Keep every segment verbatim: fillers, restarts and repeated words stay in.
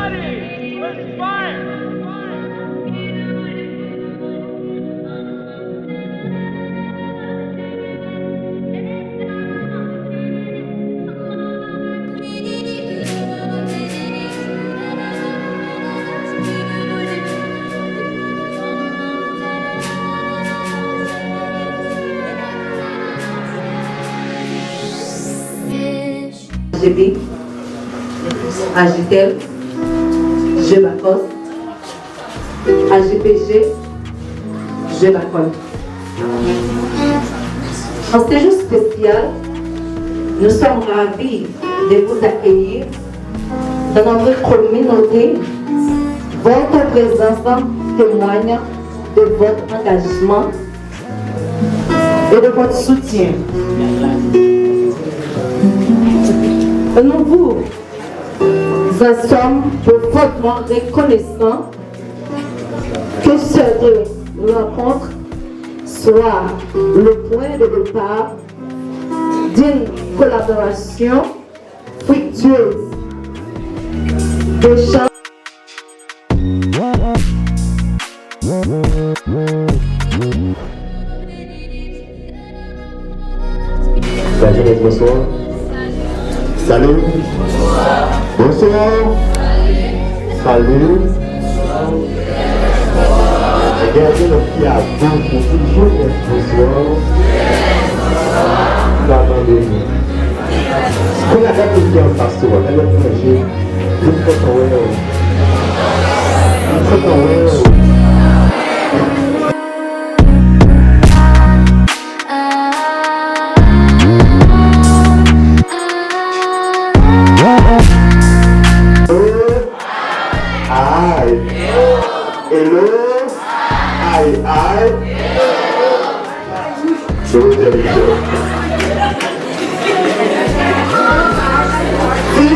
A G P, Ajitel, Je Bakòs, A G P G, Je Bakòl. En ce jour spécial, nous sommes ravis de vous accueillir dans notre communauté. Votre présence témoigne de votre engagement et de votre soutien. Nous vous en sommes profondément reconnaissants. Que cette rencontre soit le point de départ d'une collaboration fructueuse, d'échanges. Lajenès, bonswa. Salut. Bonswa. Salut. Gen de lòt ki a goch, men toujou gen bonswa. Pa tande nou. Kounye a, gad moun ki anfas ou a, gad lòt manje. Mwen kontan wè w. Mwen kontan wè w. Ay. Hello. Ay, ay. Hello. Hello, Michel. Ti.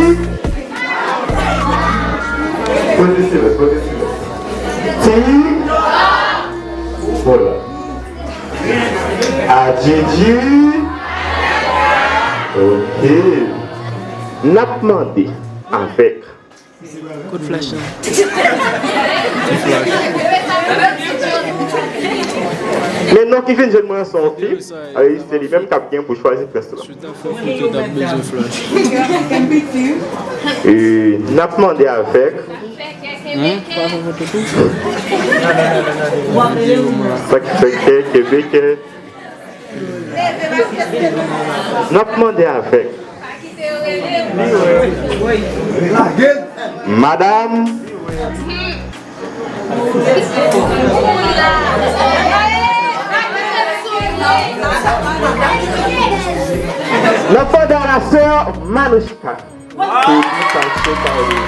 Poze silans, poze silans. Ti. Vwala. A J J. Ok. N ap mande avèk Kote flach lan? Men non ki vin jwenn mwen an se yon fi. Wi, se li menm k ap gen pou chwazi prens lan. Chita fò foto t ap bezwen flach. E, n ap mande avèk. Hein? Pa fè foto tou? Sa ki fè kè, kebekè. N ap mande avèk Madam. N ap mande a la sè Manouchka. Pou li pase pa li.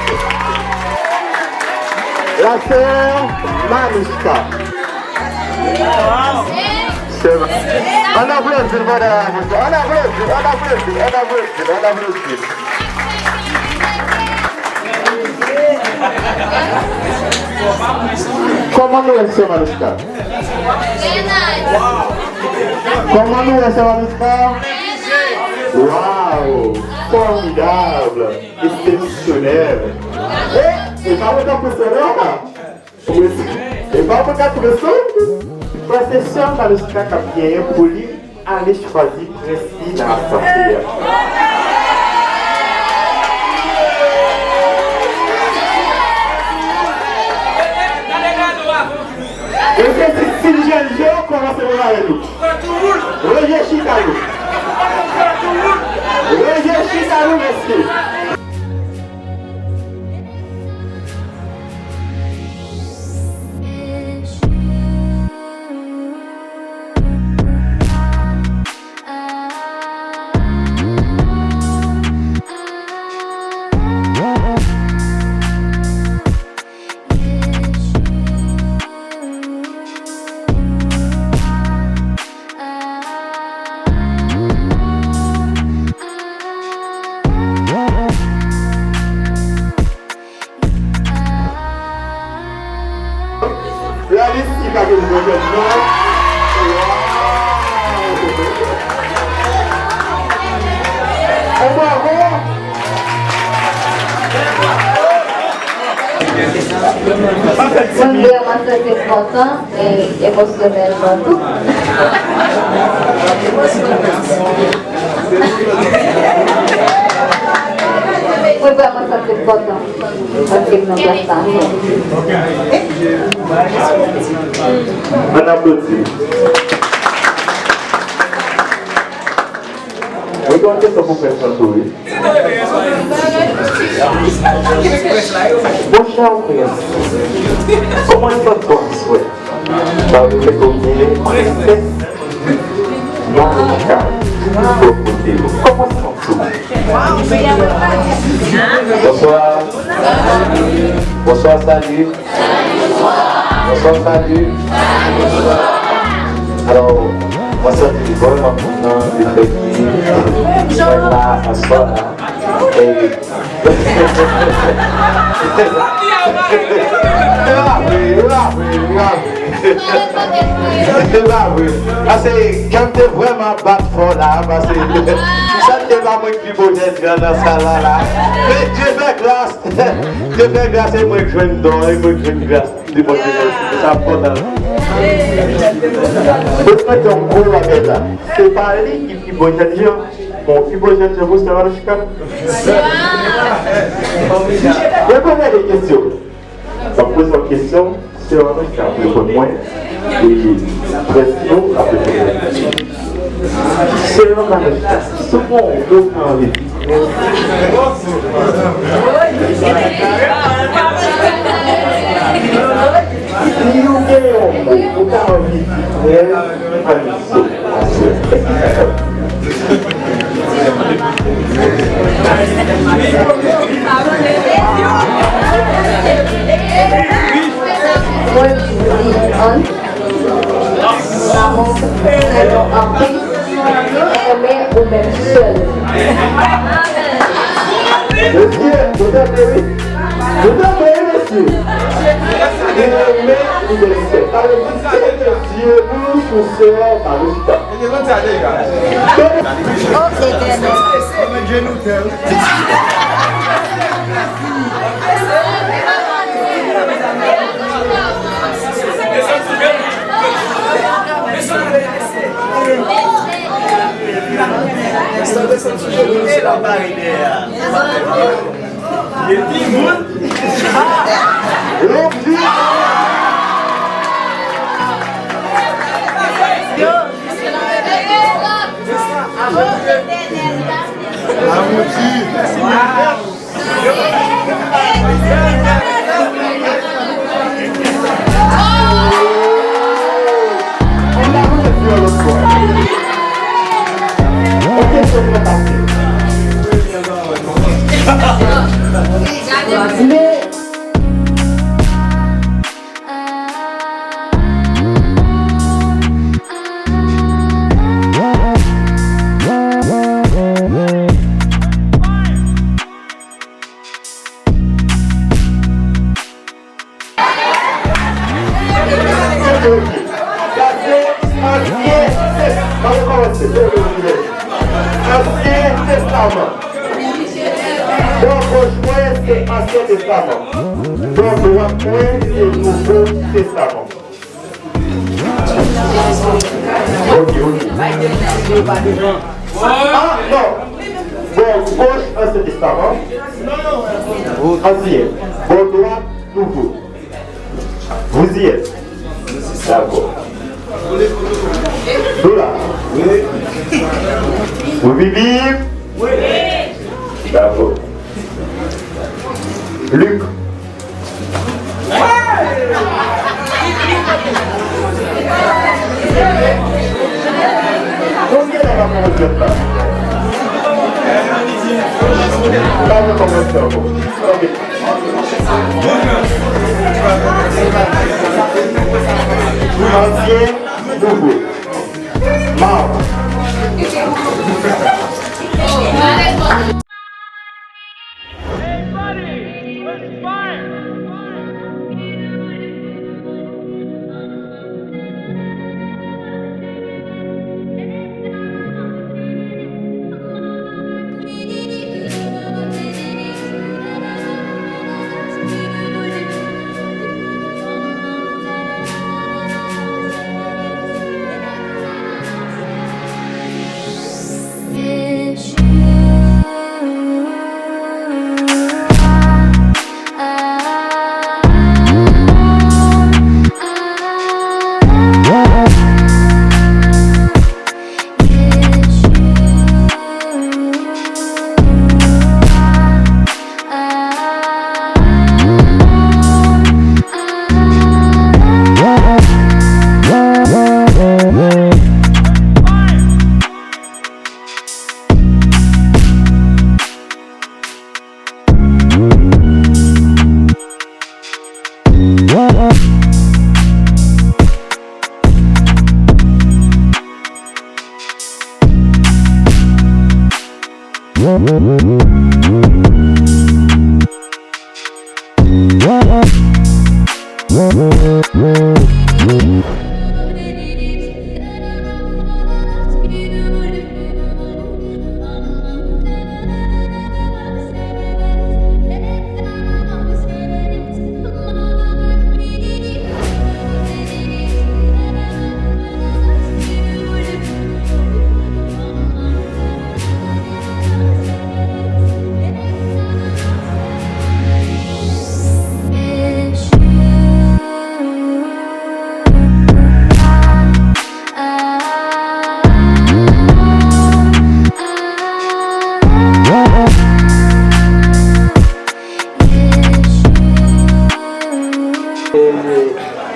La sè Manouchka. Sè Ma-, ann aplodi l pandan n ap aplodi. Ann aplodi l, ann aplodi l, ann aplodi l, ann aplodi l. Kòman nou wè sè Manouchka? Kòman nou wè sè Manouchka? Waw! Fòmidab! Eksepsyonèl! E, e pa mwen k ap prese non! E pa mwen k ap prese! Paske sè Manouchka k ap genyen pou li ale chwazi prens li nan asanble a. Mesye, si, si l jèn je, kòmanse prepare nou. Ranje chita nou. Ranje chita nou, mesye. Realis ki pa gen mwen jèn non. Waw! On bravo! Mwen vrèman santi m kontan, e emosyonèlman tou. Mwen vrèman santi m kontan. Paske m nan plas sa ankò. Ann aplodi. Mwen gen yon kesyon pou Frè Santo, wi. Mon cher frère, comment ça se passe, frère? Sa vle di ke w gen prensès Marijka bò kote w. Kòman w santi w? Bonsoir. Bonsoir, salut. Bonsoir, salut. Alò, mwen santi m vrèman kontan de fè ki mwen la aswè a. E Se pa vre, se pa vre, se pa vre. Se pa vre. Paske kè m te vrèman bat fò la, paske sa te pa mwen ki pi bo jèn jan nan sal la la. Men Dye fè gras, Dye fè gras e mwen k jwenn don, e mwen k jwenn gras. Di Bondye mèsi pou sa, m kontan. Mwen mete yon gwo bagay la. Se pa li ki pi bo jèn jan. Bon, pi bo jèn jan pou Sè Manushka. Mwen pa gade kesyon. M ap poze yon kesyon, Sè Manushka ap reponn mwen, e prèske yo ap reponn mwen. Sè Manushka, si w gen yon mo w ta anvi di, si w gen yon mo ou ta anvi di frè Anise, Mwen di Ann, lanmou, se yon anpil, renmen ou menm sèl. Mesye, nou tande wi. Nou tande wi, mesye. Li renmen li menm sèl. Sa vle di, se Dye nou sou sè Manushka. Oh, Letènèl. Sa se ansyen, pa kòmanse, ansyen testaman. Bò goch mwen se ansyen testaman. Bò dwat mwen se nouvo testaman. Ok, ok. Ah, non. Bò goch, Ansyen Testaman. Ansyen. Bò dwat, Nouvo. Vous y êtes? Dakò. Nou la? Wi. Wi, wi, wi. Dakò. Lik. Konbyen tan w ap pran retrèt la? Pa nan kòmantè ankò. Ok. Ansyen, nouvo. Marc.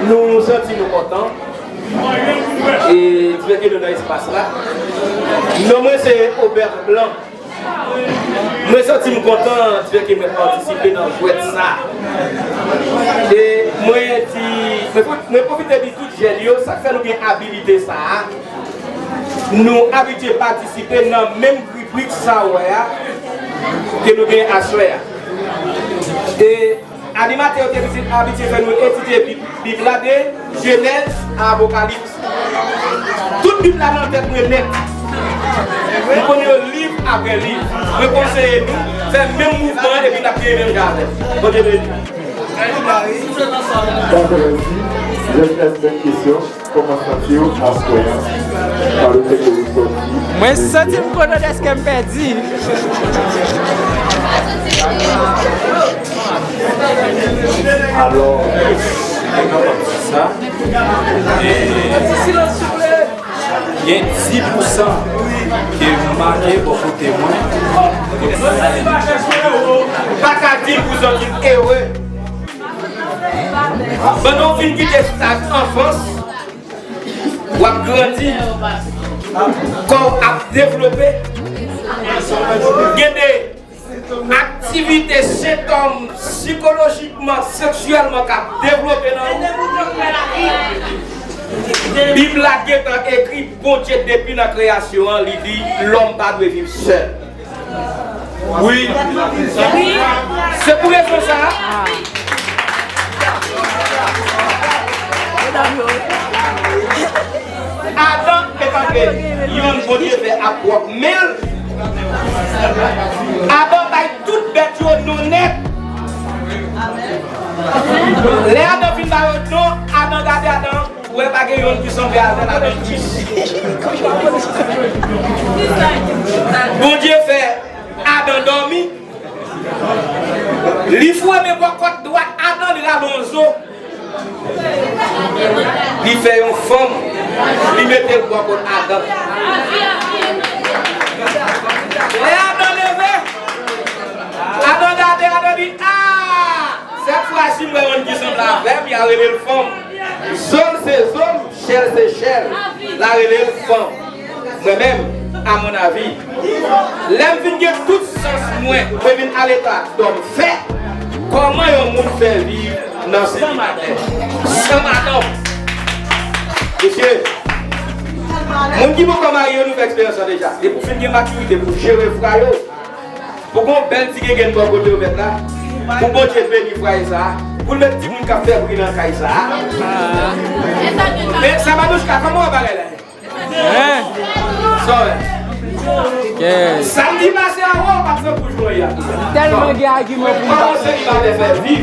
Nou santi nou kontan. E, ti fè ke nou nan espas la. Non mwen se Obert Blanc. Mwen santi m kontan, ti fè ke mwen patisipe nan jwèt sa. E mwen di, mwen fo-, mwen pwofite di tout jèn yo, sa k fè nou gen abilite sa a. Nou abitye patisipe nan menm ribrik sa w wè a, ke nou gen aswè a. E animatè yo te abitye, abitye fè nou etidye Bib, Bib la de Jenèz a Apokalips. Tout Bib la nan tèt mwen nèt. M konn yo liv apre liv. Mwen konseye nou fè menm mouvman an epi n ap genyen menm jan avè l. Bondye beni. Daprè di, jèn S M kesyon. Kòman santi w aswè a? Pale de kote w sòti. Mwen santi m kontan dèske m pèdi. Alò, mwen kapab di sa. E gen dis pousan ke m make bò kote mwen. Pa ka di l pou zòt vin ere. Pandan w fin kite stad anfans, w ap grandi, kò w ap devlope, gen de aktivite, sentòm sikolojikman, seksyèlman k ap devlope nan ou. Bib la gentan ekri, Bondye depi nan kreyasyon an, li di lòm pa dwe viv sèl. Wi. Se pou rezon sa a. Adan, epa ke youn Bondye fè ak pwòp men l. Adan bay tout bèt yo non nèt. Lè Adan fin ba yo non, Adan gade Adan. Ou wè pa gen youn ki sanble avè l, Adan tris. Bondye fè Adan dòmi. Li foure men bò kòt dwat Adan, li rale yon zo. Li fè yon fanm, li mete l bò kòt Adan. Lè Adan leve, Adan gade, Adan di, a! Sèt fwa si m wè youn ki sanble avè m, y a rele l fanm. Zo l se zo m, chè l se chè l. La rele l fanm. Mwen menm, à mon avis, lè m fin gen tout sans mwen, mwen vin a leta dòm fè, kòman yon moun fè viv nan selibatè? San madanm. Mesye, moun ki poko marye yo, nou fè eksperyans lan deja. Depi w fin gen matirite pou w jere fwa yo, pou gon bèl ti gengenn bò kote w mèt la, pou Bondye beni fwaye sa a, pou l met timoun k ap fè bri nan kay sa a. Men sa Manouchka, kòman w wè bagay la ye? Hein? Sa w wè? Yes. Samdi pase a, w pa t santi w jwe a. Tèlman gen agiman pou m pa. Kòman selibatè fè viv?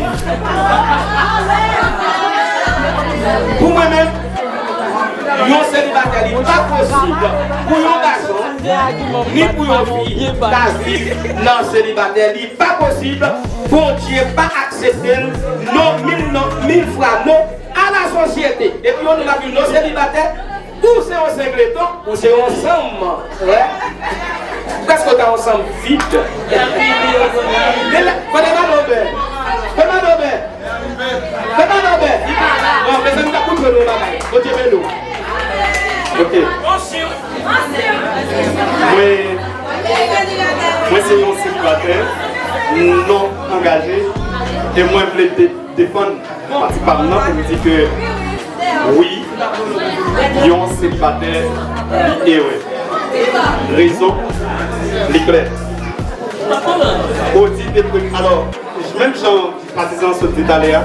Pou mwen menm, yon selibatè li pa posib pou yon gason ni pou yon fi ta viv nan selibatè. Li pa posib. Bondye pa aksepte l. Non, mil non, mil fwa non. A la sosyete. Depi yon moun ap viv non selibatè, ou se yon sengleton, ou se yon sanm. Wè. Prèske w ta yon sanm vid. Men la, kote Madan Obè? Kote Madan Obè? Kote Madan Obè? Bon, mezanmi, ta koute nou bagay. Bondye beni w. Ok. Mwen, mwen se yon selibatè. Non. Angaje, e mwen vle de- defann pati pa m nan pou m di ke wi, yon selibatè li ere. Rezon li klè. Odi te pre- alò, menm jan patizan an sot di talè a,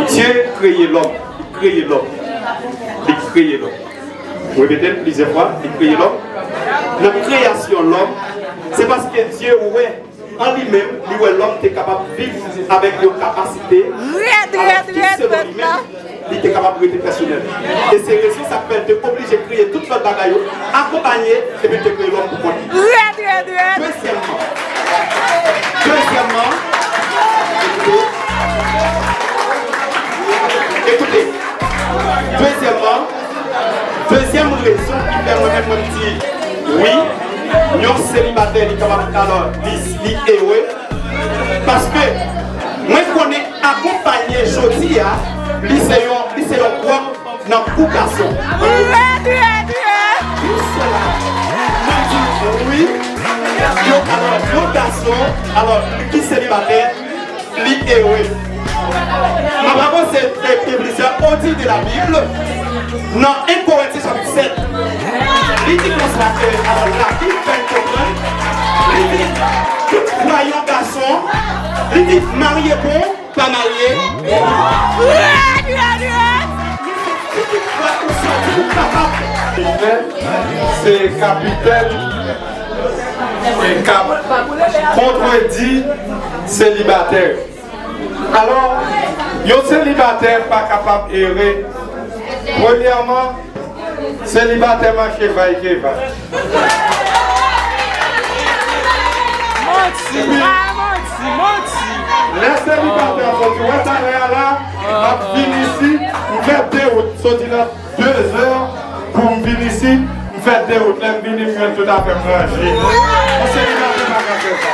Dye kreye lòm, li kreye lòm, li kreye lòm. Mwen repete l plizyè fwa, li kreye lòm. Nan kreyasyon lòm, se paske Dye wè an li menm, li wè lòm te kapab viv avèk yon kapasite, alò, ki selon li menm, li te kapab rete pèsonèl. E se rezon sa k fè l te oblije kreye tout lòt bagay yo, akonpanye, epi l te kreye lòm pou kont li. Dezyèmman, dezyèmman, ekoute, ekoute, dezyèmman, dezyèm rezon ki fè mwen menm mwen di wi, yon selibatè li kapab, alò, li, li ere, paske mwen konnen akonpanye jodi a, li se yon, li se yon pwòp nan kou gason. Pou sela, mwen di wi, yon, alò, yon gason, alò, ki selibatè, li ere. M ap avanse de, de plizyè odi de la Bible nan en Korentyen chapit sèt. Li di konsa ke, alò, Labib fè n konprann, li di, tout kwayan gason, li di, marye bon, pa marye. Red, red, red. Si toutfwa ou santi ou kapab. Se kapitèn e k ap kontredi selibatè. Alò, yon selibatè pa kapab ere. Premyèman, selibatè mache vaykevay. Manti, pa manti, manti. Lè selibatè a soti, wè talè a la, m ap vin isi, m fè de wout, soti nan de zè pou m vin isi, m fè de wout. Lè m vini, m jwenn tout afè m ranje. Yon selibatè pa ka fè sa.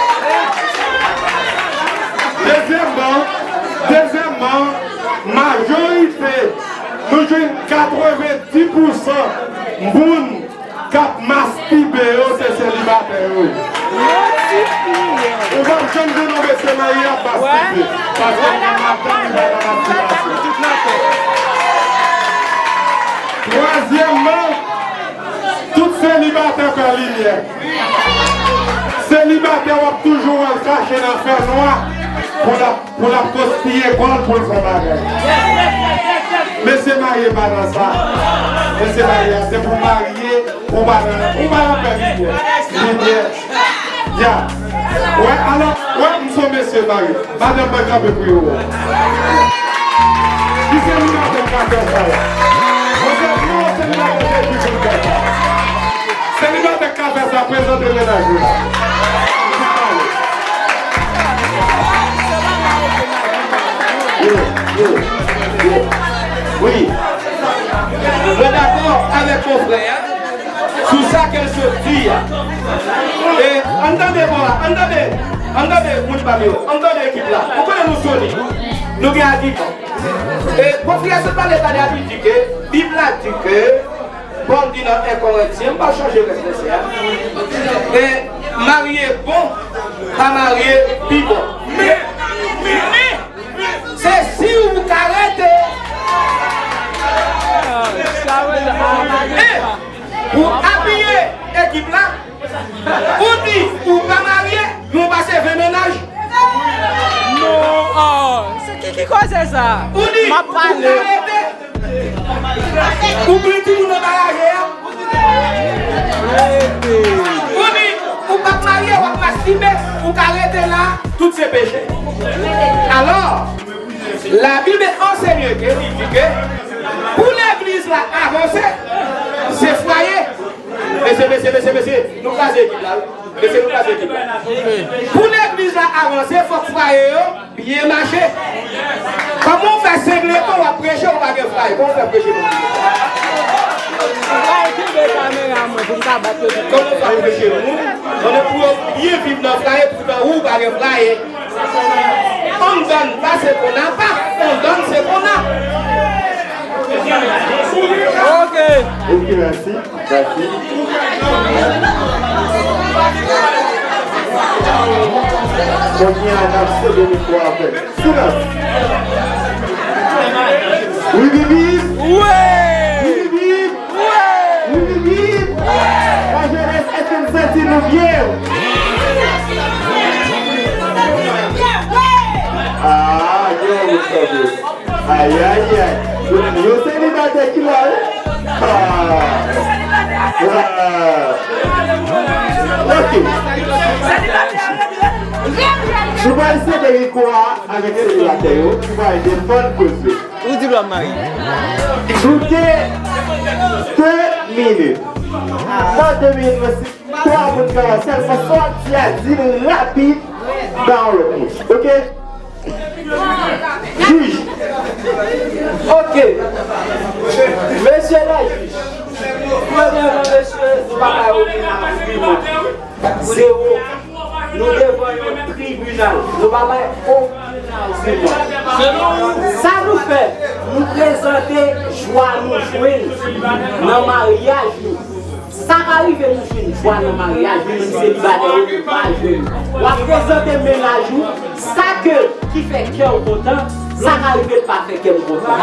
Dezyèmman, dezyèmman, majorite, nou jwenn katrevenndis pousan moun k ap mastibe yo, se selibatè yo ye. Ou p ap janm jwenn yon mesye marye ap mastibe. Paske l gen madanm li pa nan mastibasyon. Twazyèmman, tout selibatè pè limyè. Selibatè w ap toujou wè l kache nan fènwa pou l ap, pou l ap kostiye kò l pou l fè bagay. Mesye marye pa nan sa. Mesye marye a, se pou marye, ou pa nan, ou pa nan pè limyè. Limyè. Ya. Wè, alò, wè, m se yon mesye marye. Madanm mwen kanpe pou yo wè. Ki selibatè k ka fè sa la? Mwen se non, selibatè se ki pou l fè sa. Selibatè k ka fè sa, prezante mennaj ou la. Yo, yo, yo. Wi. Mwen dakò avèk konfrè a sou sa ke l sot di a. E, ann tande bò a, ann tande, ann tande moun pa m yo, ann tande ekip la. Ou konnen nou solid, nou gen agiman. E, konfrè a sot pale talè a, li di ke Bib la di ke, Pòl di nan en Korentyen, m pa chanje vèsè a. E, marye bon, pa marye pi bon. Men, men, men, se si ou ka rete. E, pou apiye ekip la, ou di ou pa marye, men ou pase ven mennaj. Non, oh, se ki ki koze sa? Ou di ou ka rete. Ou pran timoun nan baraje a. Ou di ou p ap marye, w ap mastibe, ou ka rete la, tout se peche. Alò, Labib ansenye ke li di ke pou legliz la avanse, se fwaye. Mesye, mesye, mesye, mesye, nou kraze ekip la, wi. Mesye, nou kraze ekip la. Pou legliz la avanse, fòk fwaye yo byen mache. Kòman w fè sengleton w ap preche, ou pa gen fwaye? Kòman w fè preche moun? Ou pa kenbe kamera mwen pou m ka bat yo tout. Kòman w fè preche moun? Konnen pou yo byen viv nan fwaye, poutan ou pa gen fwaye. On donne pas ce qu'on n'a pas, on donne ce qu'on a. Ok. Ok, mèsi. Mèsi. Kounye a, n ap sede mikwo a avèk silans. Wi, bib, bib! Wi! Wi, bib, bib! Wi! Wi, bib, bib! Lajenès, èske n santi nou byen? Ah, yo, wi, tande. Ayayay. Yon selibatè ki la, wi. Ah. Ah. Ok. Nou pral sede mikwo a avèk selibatè yo ki pral defann koze. Ou di lòm marye. Sou de, de minit. Nan de minit, mwen si twa moun ka wè sèlman sa w ap di a, di l rapid ba yon lòt moun. Ok? Jij. Ok. Mesye lajij. Premyèman, mesye, nou pa ka yo ni nan agiman. Zewo. Nou devan yon tribinal. Nou pa bay okenn agiman. Sa nou fè, nou prezante jwa nou jwenn nan maryaj nou. Sa ka rive nou jwenn jwa nan maryaj, nou menm selibatè yo, nou pa jwenn. W ap prezante mennaj ou, sa ke, ki fè kè w kontan, sa ka rive l pa fè kè m kontan.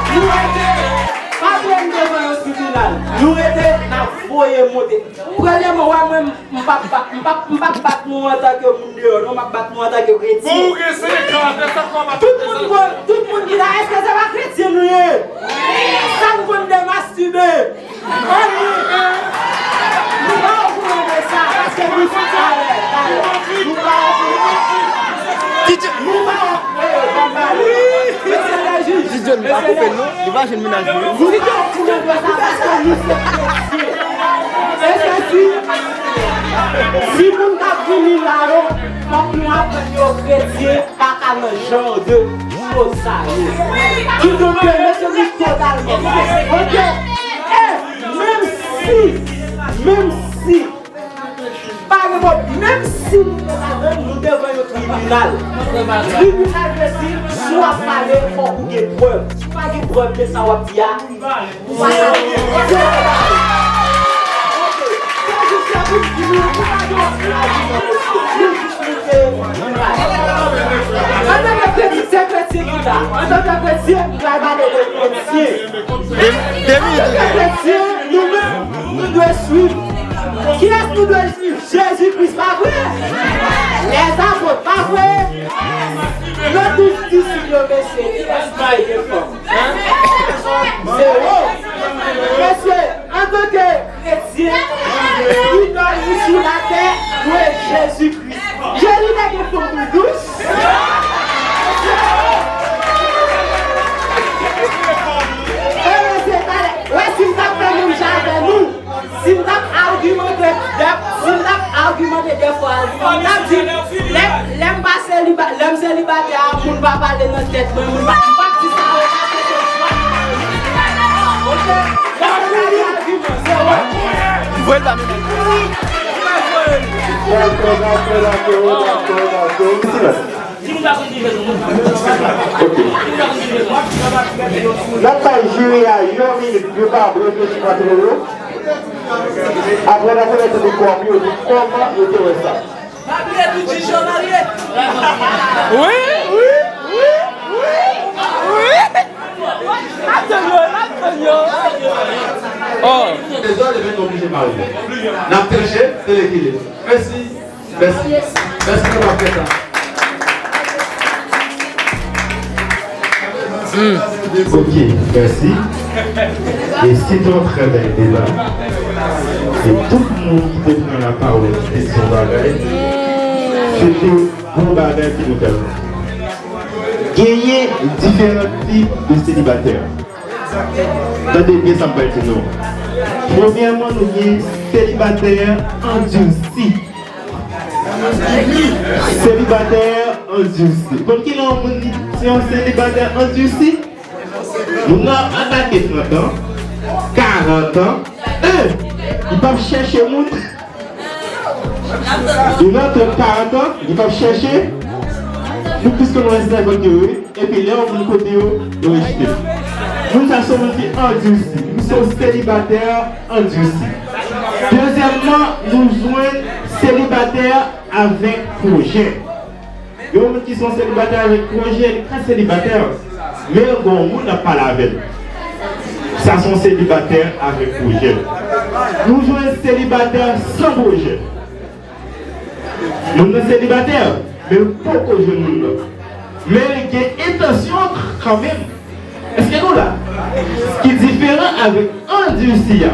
Nou rete, pa vle m devan yon tribinal. Nou rete, n ap voye monte. Premyèman, w wè mwen, m p ap bat, m p ap, m p ap bat nou antanke moun deyò, non, m ap bat nou antanke kretyen. Bon, ou gen senkant, e sa k w ap bat? Tout moun, tout moun ki la, èske se pa kretyen nou ye? Sa n konn demastibe. Anyen. Nou pa okouran de sa, paske nou se talè, talè. Nou pa okouran. Nou pa okouran. Mesye lajij. Mesye lajij. Li pa jwenn mennaj li. Nou te okouran de sa paske nou se kretyen. E se si, si moun k ap vini la yo, fòk nou aprann yo kretyen pa ka nan jan de choz sa yo. Kidonk, mesye, nou totalman. Ok. E, menm si, menm si, pa gen pwob-, menm si nou te ladann, nou devan yon tribinal. Tribinal vle di, si w ap pale, fòk ou gen prèv. Si w pa gen prèv de sa w ap di a, ou pa ka, se pa pale. Ok. Se jis sa pou m di nou, nou pa gen okenn agiman, mesye. Nou jis moute, nou pale. Antanke kretyen, se kretyen ki la. Antanke kretyen, nou pral pale de kretyen. De, de minit, antanke kretyen, nou menm, nou dwe swiv. Kiyès nou dwe swiv? Jezi Kris, pa vre? Lèzapot, pa vre? Nan douz disip yo, mesye, kiyès mari gen fanm? Zewo. Mesye, antanke kretyen, idòl nou sou latè, dwe Jezi Kris. Jezi te gen fanm pou l dous. E mesye, talè, wè si m t ap fè menm jan avè nou. Si m t ap agimante, si m t ap agimante dèfwa, m t ap di, lè, lè m pa seliba-, lè m selibatè a, moun pa pale nan tèt mwen, moun pa, m p ap di sa yo, paske se chwa. Ok? Lè m pa gen agiman, se wè. Voye l ba mennaj. Dakò, dakò, dakò, dakò, dakò. Ok. N ap bay jiri a yon minit pou yo ka reflechi pa twò long. Apre, n a konnen tout kòm yo di kòman yo te wè sa. Wi, wi, wi, wi, wi. N ap tann yo, n ap tann yo. Oh. Dezòd, ebyen, nou oblije pale. N ap tranche, se li ki li. Mèsi. Mèsi. Mèsi pou w ap fè sa. Ok, mèsi. E se te yon trè bèl deba. E tout moun ki te pran lapawòl, ki te di yon bagay, se te bon bagay ki nou fè. Genyen diferan tip de selibatè. Tande byen sa m pral di nou. Premyèman, nou gen selibatè andisi. Selibatè andisi. Konn kilè yon moun se yon selibatè andisi? Moun nan atake trant an, karant an, e li p ap chèche moun. Li nan trant, karant an, li p ap chèche. Nou plis ke nou wè se sa yo ye. Epi lè yo vin kote yo, yo rejte l. Moun sa se yon moun ki andisi. Li se yon selibatè andisi. Dezyèmman, nou jwenn selibatè avèk pwojè. Yon moun ki se yon selibatè avèk pwojè, li ka selibatè, men l gen yon moun l ap pale avè l. Sa se yon selibatè avèk pwojè. Nou jwenn selibatè san pwojè. Moun nan selibatè, men l poko jwenn moun nan. Men li gen entansyon kanmenm. Èske nou la? Ki diferan avèk andisi a.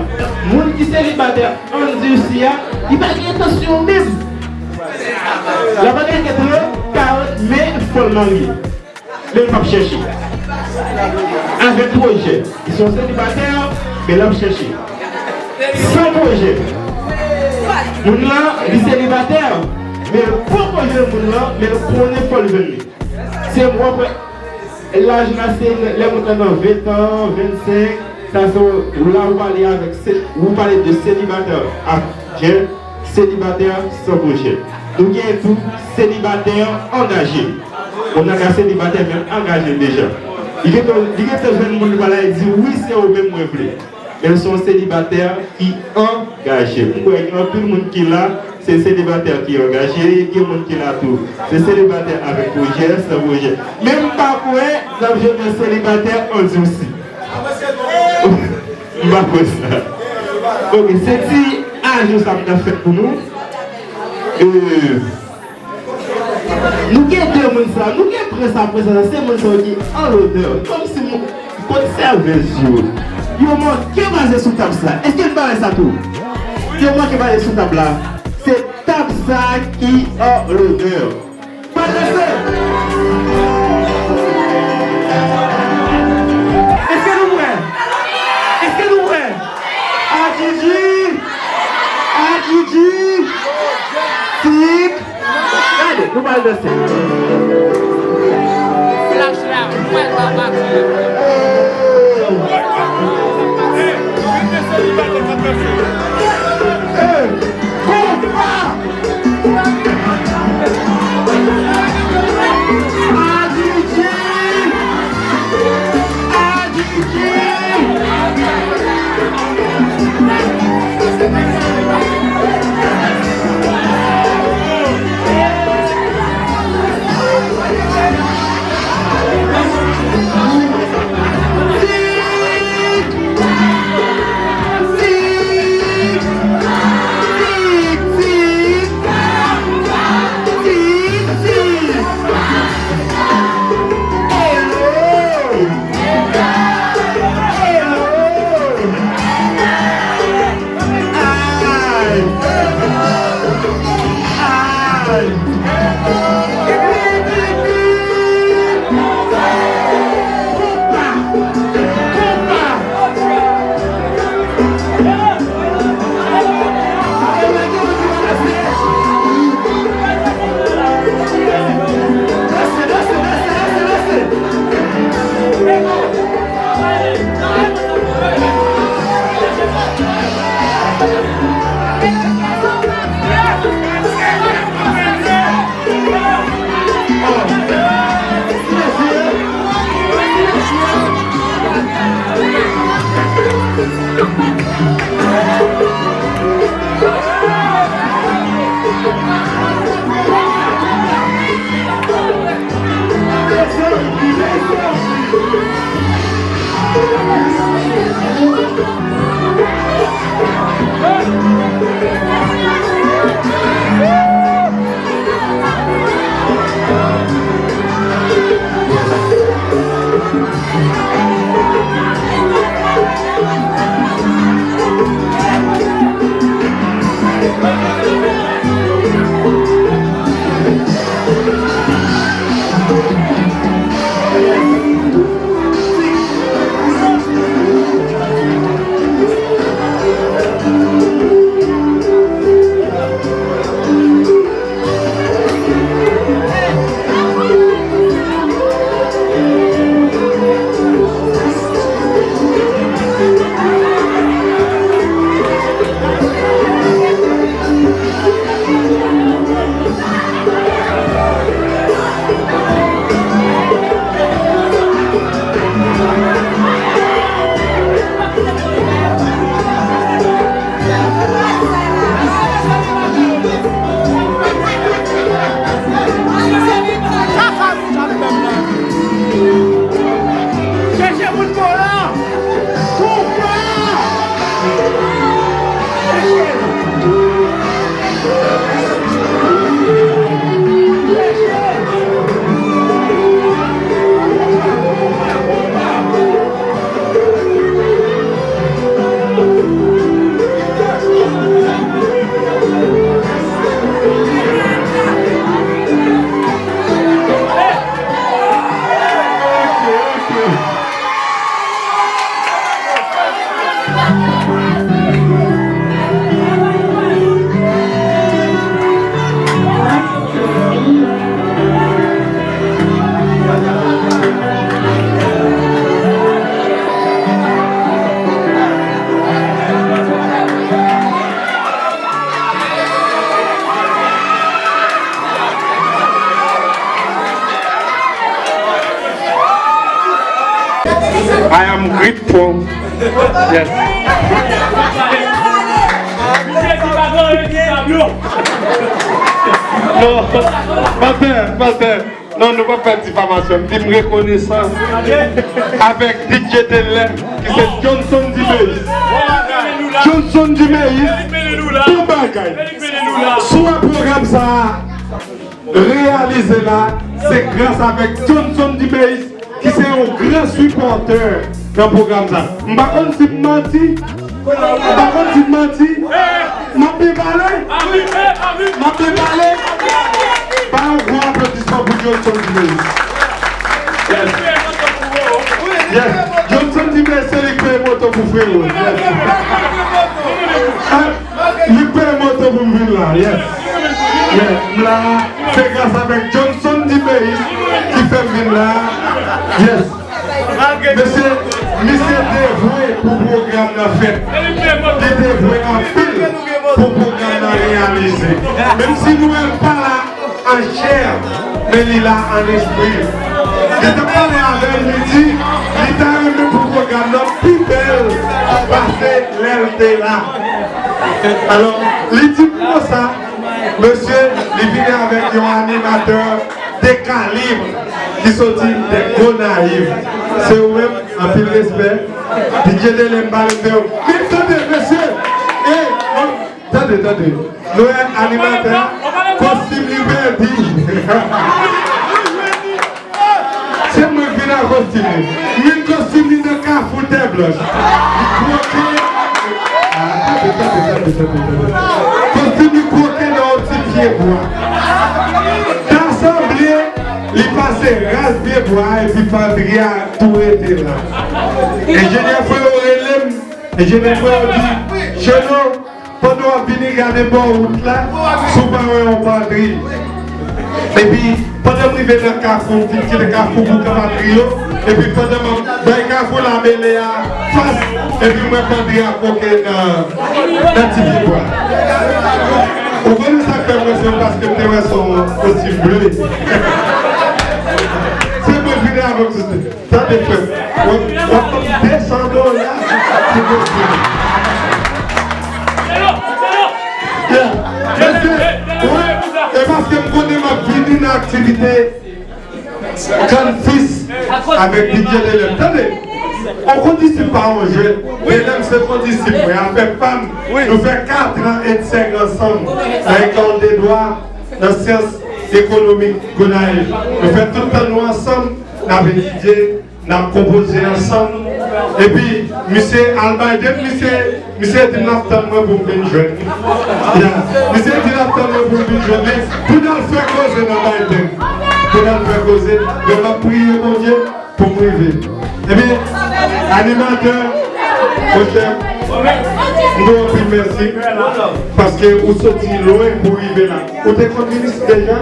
Moun ki selibatè andisi a, li pa gen entansyon menm. L ap antre trant, karant, men fò l marye. Men l p ap chèche. Avèk pwojè. Li se yon selibatè, men l ap chèche. San pwojè. Moun lan, li selibatè, men l poko jwenn moun lan, men l konnen fò l jwenn li. Se mwen, laj la, se lè moun nan nan ven tan, vennsenk, sa se w la ou pale avèk, se, ou pale de selibatè ak jèn, selibatè san pwojè. Nou gen tou selibatè angaje. Moun nan ka selibatè, men angaje l deja. Li gentan, li gentan jwenn moun li pale a, li di, "Wi, se ou menm mwen vle." Men se yon selibatè ki angaje. M kwè gen anpil moun ki la, se selibatè ki angaje, gen moun ki la tou, se selibatè avèk pwojè, san pwojè. Men m pa kwè n ap jwenn yon selibatè andisi. M pa kwè sa. Ok, se ti ajou sa m ta fè pou nou. Euh, Nou gen de moun sa, nou gen prens apre sa, se moun sa yo ki an lonè. Kòmsi moun, kot sèvis yo? Yo manke pase sou tab sa. Èske n pa wè sa tou? Yo manke pase sou tab la. Se tab sa ki an lonè. Pral danse. Èske nou prè? Èske nou prè? Adjidji! Adjidji! Tik! Gade, nou pral danse. Flash la, mwen pa pati. Hey! Konpa! I am grateful. Yes. Non, pastè, pastè. Non, nou pa fè difamasyon. M di m rekonesan avèk D J Delè, ki se Johnson Dimeis. Johnson Dimeis, bon bagay. Sou pwogram sa a, reyalize la, se gras avèk Johnson Dimeis, ki se yon gran sipòtè nan pwogram sa. M pa konn si m manti, m pa konn si m manti. M ap byen pale? M ap byen pale? Ba yon gwo aplodisman pou Johnson Dimeis. Yes. Yes. Johnson Dimeis, se li k peye moto pou frero. Yes. Ah, li k peye moto pou m vin la. Yes. Yes. M la, se gras avèk Johnson Dimeis ki fè m vin la. Yes. Mesye, misye devwe pou pwogram nan fèt. Li devwe anpil pou pwogram nan reyalize. Menm si nou wè l pa la an chè, men li la an lespri. Li t ap pale avè m, li di, li ta renmen pou pwogram nan pi bèl pase lè l te la. Alò, li di m konsa, mesye, li vini avèk yon animatè de kalib ki soti de Gonayiv. Se ou menm, anpil respè. D J Delè, m pale de ou. Men tande, mesye, e, tande, tande. Nou wè animatè a, kostim li pèdi. Se mwen k vin ak kostim li. M jwenn kostim li nan Kafou Tè Blanch. Li kwoke. Ah, tande, tande, tande, tande, tande. Kostim li kwoke nan yon ti pye bwa. Ta sanble li pase ras pye bwa epi pandri a tou rete la. Enjenyè Frero rele m. Enjenyè Frero di, Cheno, pandan w ap vini, gade bò wout la, si w pa wè yon pandri. Epi, pandan m rive nan Kafou, m fin kite Kafou pou Kanpatri yo. Epi, pandan m ap bay Kafou Labele a fas, epi m wè pandri a kwoke nan, nan ti pye bwa. Ou konnen sa k fè m wè se yon paske m te wè se yon kostim ble. Se mwen vini avèk sou Tande frè, w ap, w ap ban m de san dola, si posib. Yeah. Mesye, wi, e paske m konnen m ap vini nan aktivite Granfis avèk D J Delè. Tande, yon kondisip pa yon jwèt. Delè se kondisip mwen, afè pa m. Nou fè katran etcetera ansanm nan Ecole des Droits, nan Syans Ekonomik Gonayiv. Nou fè tout tan nou ansanm, n ap etidye, n ap konpoze ansanm. Epi, misye al Biden, misye, misye di l ap tann mwen pou m vin jwenn li. Ya. Misye di l ap tann mwen pou m vin jwenn li. Pou n al fè koze nan Biden. Pou n al fè koze. Donk, m ap priye Bondye pou m rive. Epi, animatè, monchè, m di w anpil mèsi. Paske ou soti lwen pou rive la. Ou te konn vin isit deja?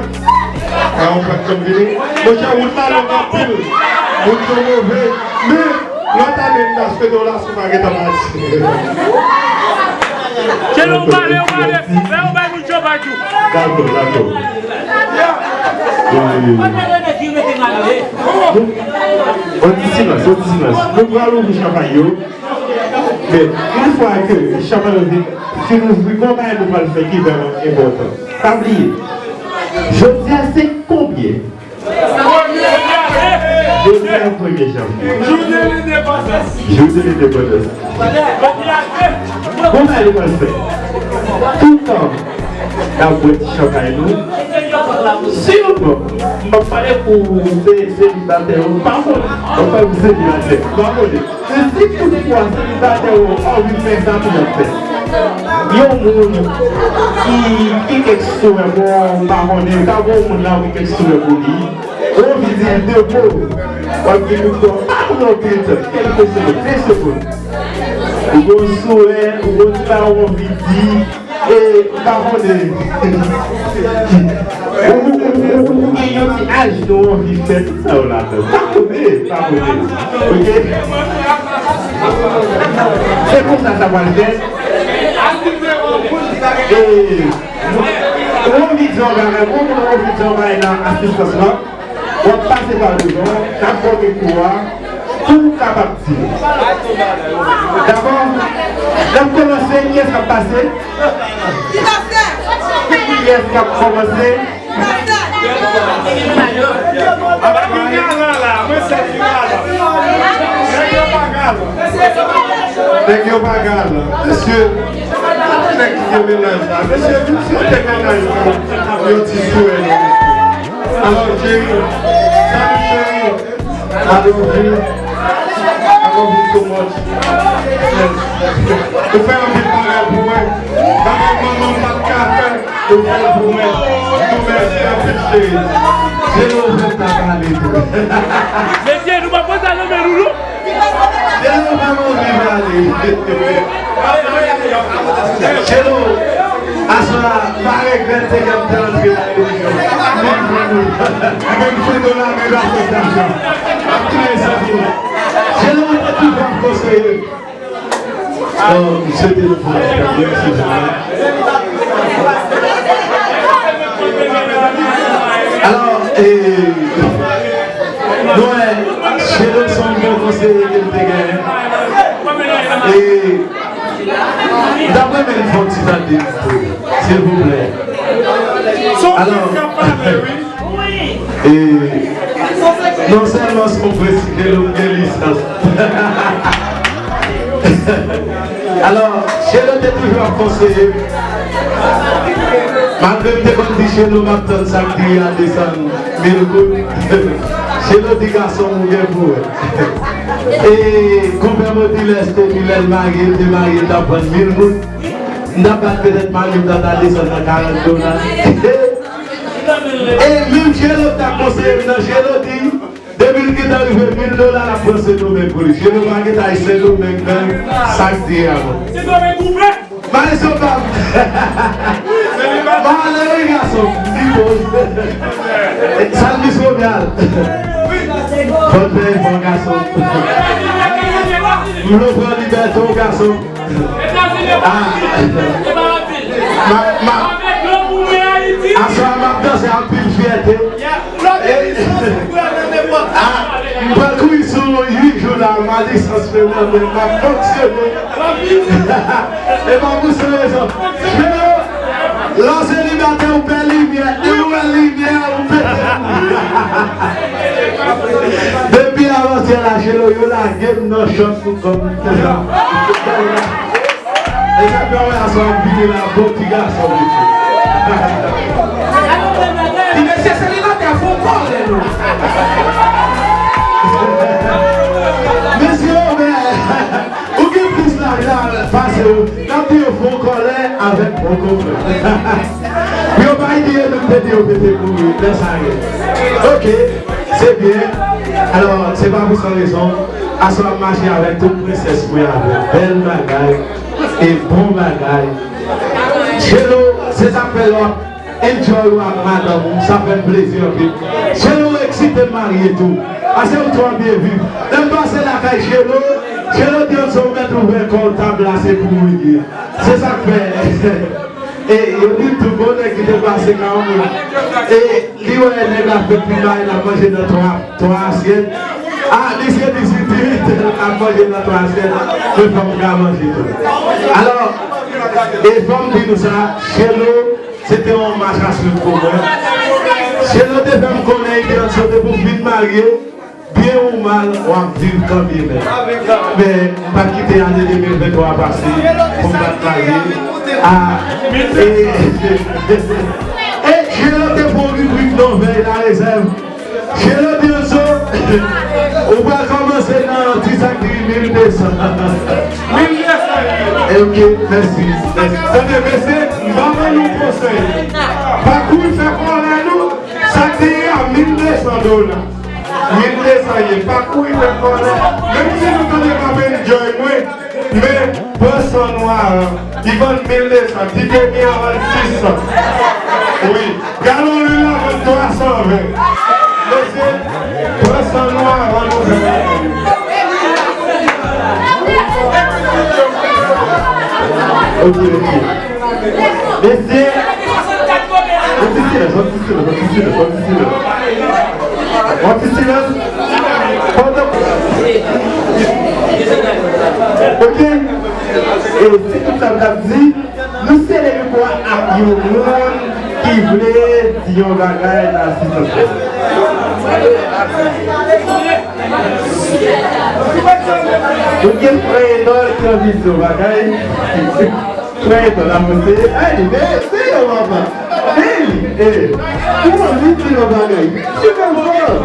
A, ou pa t konn vini? Monchè, wout la long anpil. Wout yo move. Men, lòt ane, m ta swete w la si w pa gentan pati. Cheno, ou pale, ou pale. Fè yon bay moun chanpay tou. Dakò, dakò. Yon ti silans, yon ti silans. Nou pral ouvri chanpay yo. Men, yon fwa ke chanpay yo fin, fin ouvri, gon bagay nou pral fè ki vrèman enpòtan. Pa bliye, jodi a se konbyen? Jodi a premye janvye. Jounen lendepandans. Jounen lendepandans. Gon bagay nou pral fè. Toutan n ap bwè ti chanpay nou, siman, m ap pale pou se, selibatè yo, m pa konnen. M ap pale pou selibatè, m pa konnen. Men si toutfwa selibatè yo anvi fè sa, pou n ap fè. Yon moun ki, ki kèk sourè, bon, m pa konnen, ka gen yon moun la ki kèk sourè pou li. Ou anvi di de mo, w ap di moun, bon, pa pran anpil tan, kèlke segonn, de segonn. Ou gon sourè, ou gon ti bagay ou anvi di, e, m pa konnen. Ou, ou, ou, ou, ou gen yon ti aji ou anvi fè, tout sa yo ladan. Pa konnen, pa konnen. Oke? Se konsa sa pral fèt. E, ou anvi di yon bagay, ou anvi di yon bagay nan asistans lan. W ap pase pa devan, n ap fòme kou a. Tou kapab di. Dakò? N ap kòmanse, kiyès k ap pase? Kiyès k ap kòmanse? Nèg yo pa galan. Mesye, nèg ki gen mennaj la. Mesye, vin sote mennaj la. Yon ti swè. Alò, cheri. Salut, cheri. I love you. I love you so much. Yes. Ou fè anpil bagay pou mwen. Bagay manman m pa t ka fè, ou fè l pou mwen. Nou mèsi anpil, cheri. Jelo, ou fè m ta pale tou. Mesye, nou pa poze a nan men nou, non. Jelo, pa move pale. Jelo, aswè a, m pa regrèt se lè m te antre nan relijyon. Mwen, mwen, mwen. Mwen, m fout nou la, men asosiyasyon. M ap tounen santi m. Jelo, mwen te toujou ap konseye. Oh, m swete nou pou mwen, silvouplè. Alò, e, mwen, Jelo se yon bon konseye ke m te genyen. E, m t ap renmen n fè yon ti tande pou li, silvouplè. Alò, e, non sèlman se yon prensip ke lè w gen lisans. Alò, Jelo te toujou ap konseye m. Malgre m te konn di Jelo m ap tann sa k diri a desann mil goud. Jelo di gason m ou gen pou wè. E konpè Modiles te di lè l marye, l te marye, l t ap vann mil goud. M t ap bat petèt marye m ta ta desann nan karant dola. E menm Jelo t ap konseye m nan, Jelo di, depi l gentan rive mil dola, l ap pran Sendomeng pou li. Jelo pa gentan al Sendomeng nan sa k di a non. Sendomeng koupe. Maestro Pam. Malere gason. Li poz. Salmis Romuald. Fò n fè efò gason. M vle w pran libète w gason. Ah. Ma, ma, aswè a m ap danse anpil fyète. Ah, m pral kouri sou yon uit jou la, ma lisans fè mwen, men m ap fonksyone. E pa pou se rezon. Jelo, lè w selibatè, ou pè limyè. Depi w wè limyè, ou pete. Depi avantyè la, Jelo, yo lage m nan chòk pou kòm. E sa k fè w wè aswè a m vini la, bon ti gason, mesye. Ti mesye selibatè, fè w kòlè, non. Mesye, men, ou gen plis laj la pase w. N ap di yo fè w kòlè avèk bon konprann. Pou yo pa bliye nou te di yo pete kouri lè sa ye. Ok, se byen. Alò, se pa pou san rezon. Aswè a m mache avèk tout prensès mwen avè m. Bèl bagay e bon bagay. Jelo, se sa k fè lè w ap enjoy ou ak madanm ou, sa fè m plezi anpil. Jelo eksite m marye tou. Ase ou twò byen viv. Lè m pase lakay Jelo, Jelo di yon sou mèt ouvè kò w, tab la se pou mwen li ye. Se sa k fè. E yo di m tou gon nèg ki te pase ka yon moun. E li wè nèg la fè pi bay, l ap manje nan twa, twa asyèt. Ah, misye di si ti ap manje nan twa asyèt, men fò m ka manje tou. Alò, e fò m di nou sa, Jelo, se te yon mach a swiv pou mwen. Jelo te fè m konnen Ilyans, depi w fin marye, byen ou mal, w ap viv kanmenm. Men, m pa t kite ane de mil venntwa pase pou m pa t marye. Ah, e, e Jelo te fè yon ribrik non vèy la rezèv. Jelo Dionso, ou pral kòmanse nan ti sak diri mil de san. Mil de san. Ok, mèsi. Tande, mesye, m ba nou konsèy. Pa kouri fè kòlè nou, sak diri a mil de san dola. Mil de san ye, pa kouri fè kòlè. Menm si nou tande m ap enjoy mwen, men pran san nwa an, li vann mil de san, ti demi an vann sis san. Wi, galon lwil la vann twa san ven. Mesye, pran san nwa an, vann nou ven. Ok, ok. Mesye, yon ti silans, yon ti silans, yon ti silans, yon ti silans. Yon ti silans. Pandan, Se tout sa m t ap di. Nou sele mikwo a ak yon moun ki vle di yon bagay nan asistans la. Nou gen frè Enòl ki anvi di yon bagay. Frè Enòl, avanse. Ay, men, se yon papa. Men, eh, ou anvi di yon bagay. Ti konprann.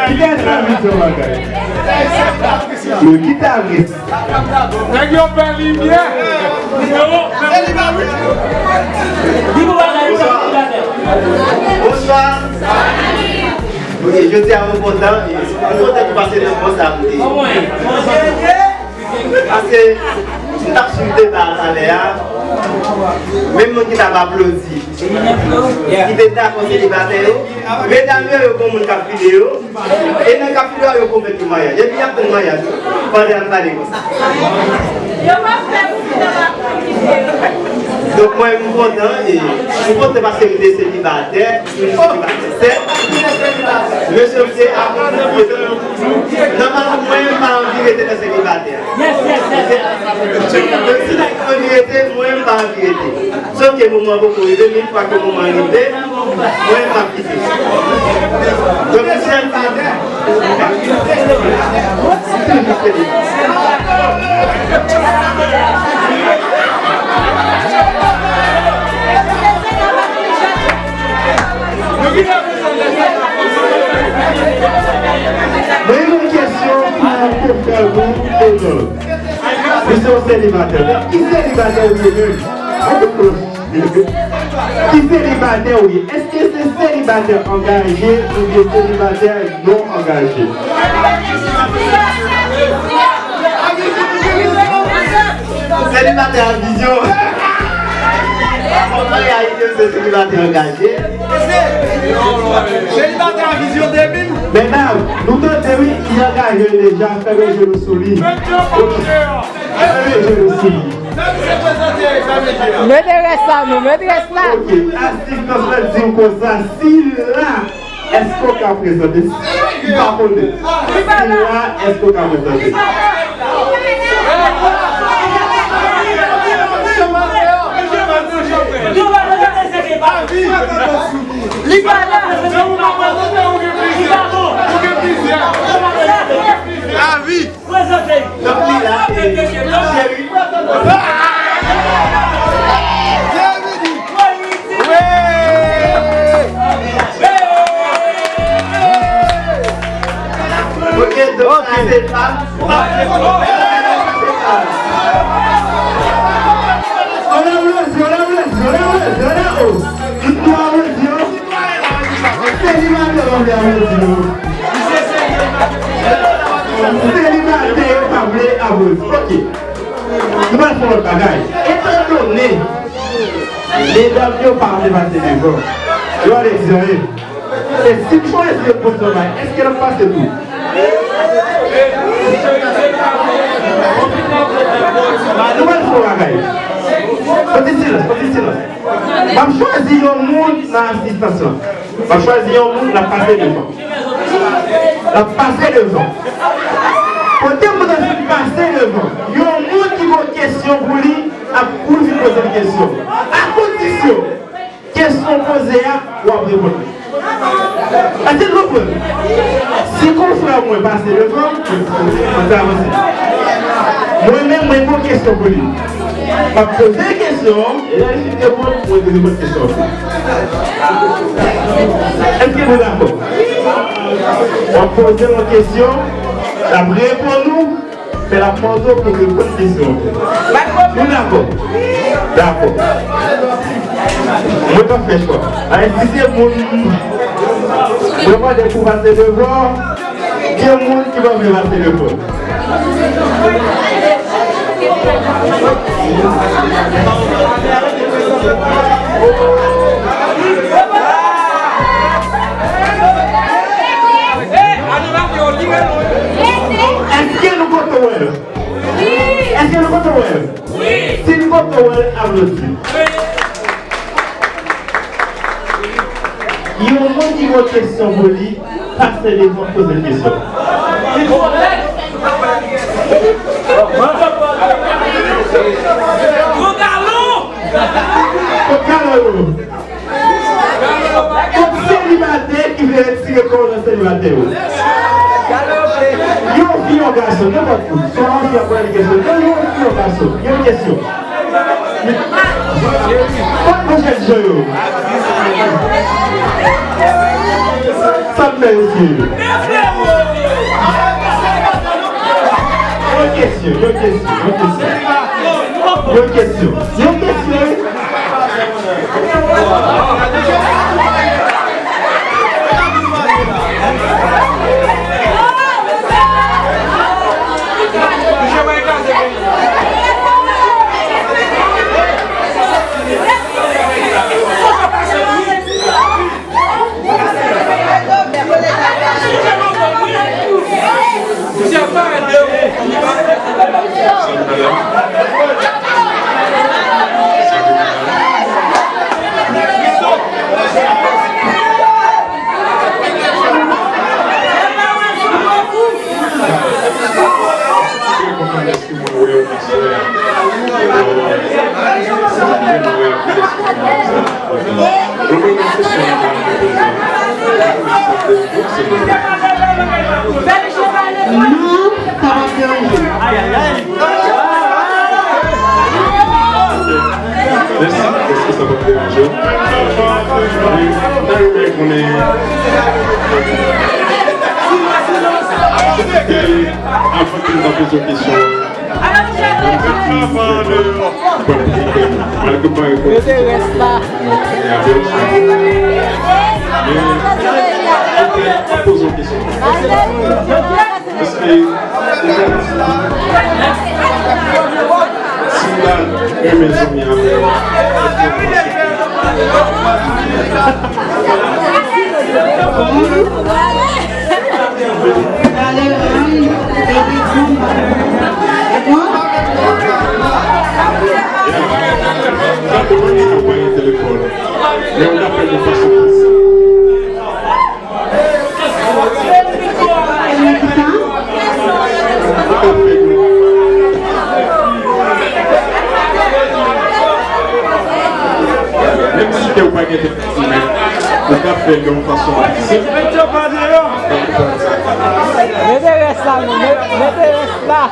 Ki gen anvi di yon bagay. Yo, ki ta vle. Nèg yo fè limyè. Bonswa. Bonswa. Ok, jodi a mwen kontan. Mwen kontan pou pase nan pòs la pou te. Paske m t ap swiv deba a talè a. Menm moun ki t ap aplodi, ki te dakò selibatè yo, medam yo, yo gon moun k ap file yo. E nan ka fidwa yo konvèt pou maryaj. Epi y ap tann maryaj wi, pandan y ap pale konsa. Yo p ap fè pou fidwa pa konvèt. Donk mwen, m kontan, e m kontan paske m te selibatè, m selibatè. Mesye, m te akonpli. Nòmalman, mwen, m pa anvi rete nan selibatè. Donk si nèg anvi rete, mwen, m pa anvi rete. Sòf ke moman an poko rive, men yon fwa ke moman an rive, mwen, m ap kite. Donk, misye an pa atè. Mwen, yon kesyon pou konfrè nou, Enòl. Misye yon selibatè. Ki selibatè ou ye menm? An tou plis. Ki selibatè ou ye? Èske se selibatè angaje oubyen selibatè non angaje? Selibatè a vizyon. Konprann, Ayisyen se selibatè angaje. Selibatè a vizyon depi. Medam, nou tande wi, li angaje deja, fèmen je nou sou li. Fèmen je nou sou li. Mete rès la, nou, mete rès la. Ok, asistans la di w konsa, si la, èske w ka prezante? Si m pa konnen. Si la, èske w ka prezante? Li pa la. Avi. Prezante. Donk, li la, e, Jerry. Jerry. Wi. Ok, donk, sa se pa. On a applaudi, on a applaudi, on a applaudi, on a applaudi. Selibatè, on a applaudi, non. Selibatè yo pa vle aplodi. Ok. Nou pral fè yon lòt bagay. Etandone medam yo pa vle pase devan, yo ale di anyen. E si m chwazi reponn yon bagay, èske l ap pase tou? Nou pral fè yon bagay. Fò ti silans, fò ti silans. M ap chwazi yon moun nan asistans lan. M ap chwazi yon moun, l ap pase devan. L ap pase devan. Kote moun nan fin pase devan, yon moun ki gon kesyon pou li ap pou l vin poze l kesyon. A kondisyon, kesyon poze a, w ap reponn li. Èske nou konprann? Si konfrè mwen pase devan, mwen te avanse. Mwen menm, mwen gon kesyon pou li. M ap poze kesyon an, e lè li fin reponn, mwen te reponn kesyon an. Èske nou dakò? W ap poze yon kesyon, l ap reponn ou, men l ap mande w pou reponn kesyon an. Nou dakò? Dakò. Mwen p ap fè chwa. Ayiti se moun. Mwen mande pou pase devan. Gen moun ki pa vle pase devan. Èske nou kontan wè l? Èske nou kontan wè l? Si nou kontan wè l, aplodi. Yon moun ki gon kesyon pou li, pase devan, poze l kesyon. Gran galon! Kot galon yo? Kot selibatè ki vle retire kò nan selibatè yo? Yon fi, yon gason, nenpòt moun. Swa yon fi ap poze kesyon, yon, yon fi, yon gason. Yon kesyon. Kot manchèt jan yo? Sa m fè, mesye? Yon kesyon, yon kesyon, yon kesyon. Yon kesyon. Yon kesyon, wi. Non, sa p ap deranje. Mèsi, èske sa p ap deranje w? Wi, mwen ta renmen konnen. Avan ke m ta poze w kesyon an, Mete rès la. Paske, si m ta renmen zanmi avè w, èske w panse Menm si ke w pa gen Ou ka fè l yon fason senp. Mete rès la, non, met-, mete rès la.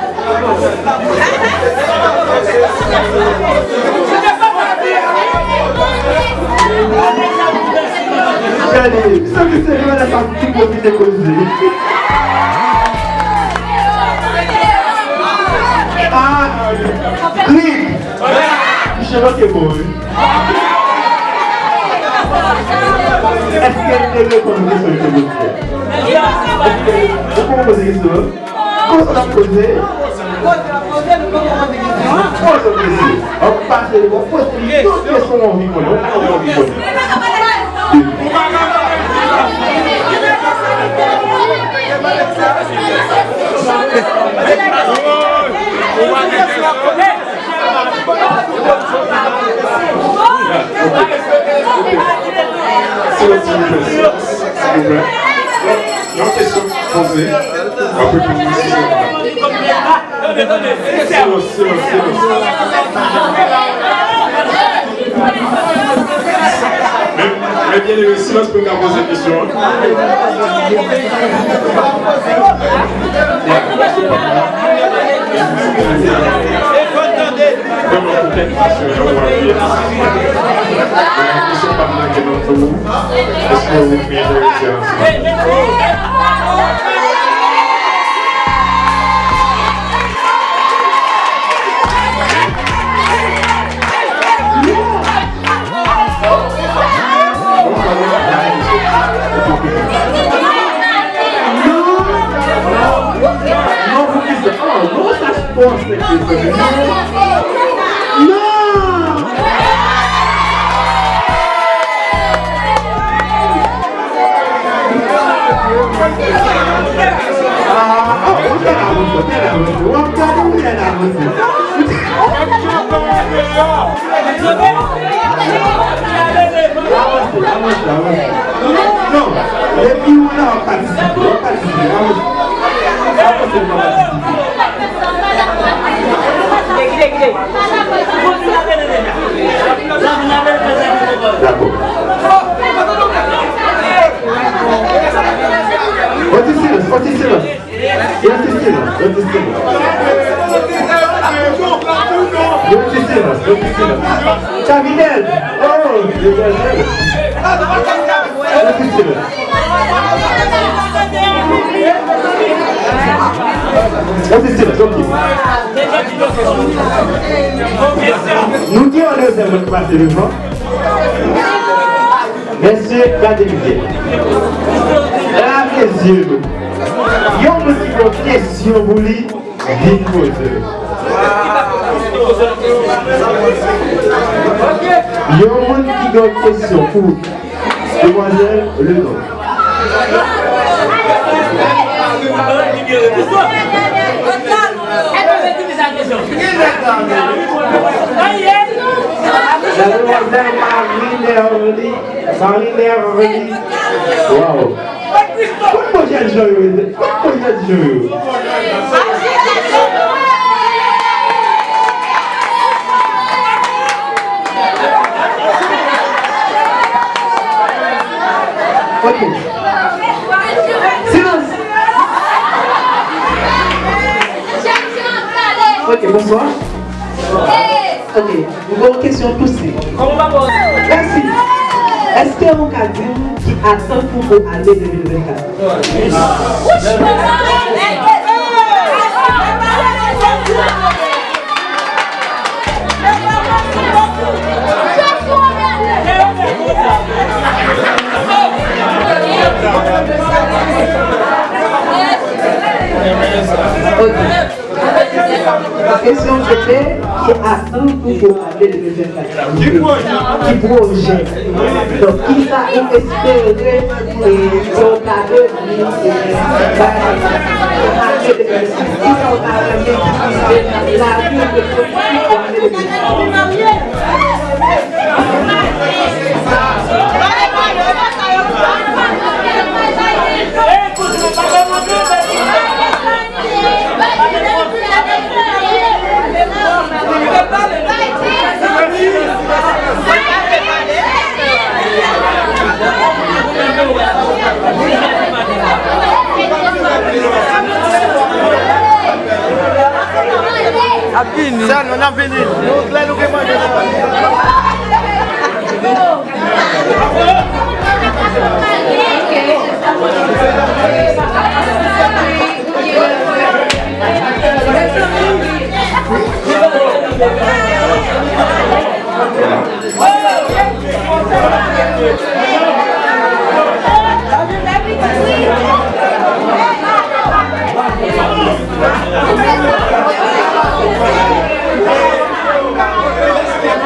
Gade, sa ki se yo la, sa ki pwofite koze. Ah, Craig. Misye manke bon, wi. Èske l te reponn kesyon l te poze a? Èske ou poko poze kesyon an? Konsa n ap koze. Poze w kesyon. W ap pase, w ap poze li tout kesyon w anvi konnen, w anvi konnen. Silans, silans, silvouplè. Silvouplè. Yon kesyon poze. W ap reponn li si se. Silans, silans, silans. Men, men byeneme, silans pou n ka poze kesyon an. Vrèman, poutèt kesyon an, w ap vin. Kesyon pa m nan gen nan tou. Èske w enterese ansanm? Non, poukisa? Ah, non, sa fò, se ke se non. Non! Ah, ah, ou tèl avanse, ou tèl avanse. W ap gade, ou tèl avanse. Avanse, avanse, avanse. Non, depi ou la, w ap patisipe, w ap patisipe. Avanse. Avanse, w ap patisipe. Dakò. Yon ti silans, yon ti silans. Yon ti silans, yon ti silans. Yon ti silans, yon ti silans. Chavinel! Oh, demwazèl! Yon ti silans. Yon ti silans, ok. Nou gen yon dezyenm moun k pase devan. Mesye, gade byen. Lave zye nou. Yon moun ki gen kesyon pou li, vin poze l. Yon moun ki gen kesyon pou demwazèl Lenon. La demoiselle Marie Merly. Marie Merly. Wow. Kot Mojèn Jan yo ye? Kot Mojèn Jan yo? Ok. Silans. Ok, bonswa. Ok, nou gen yon kesyon tou senp. Mèsi. Èske ou ka di m ki atant ou pou ane de mil vennkat? Ok. Kesyon se te, ki atant ou pou ane de mil vennkat? Ki pwojè? Ki pwojè? Donk, kisa ou espere, e, ke w ta devni, e, bay ane de mil vennkat? Kisa w ta renmen ki rive nan lavi w ke w pou ane de mil vennkat? Ap vini. Sèl nou, n ap vini. Nou klè, nou gen manje.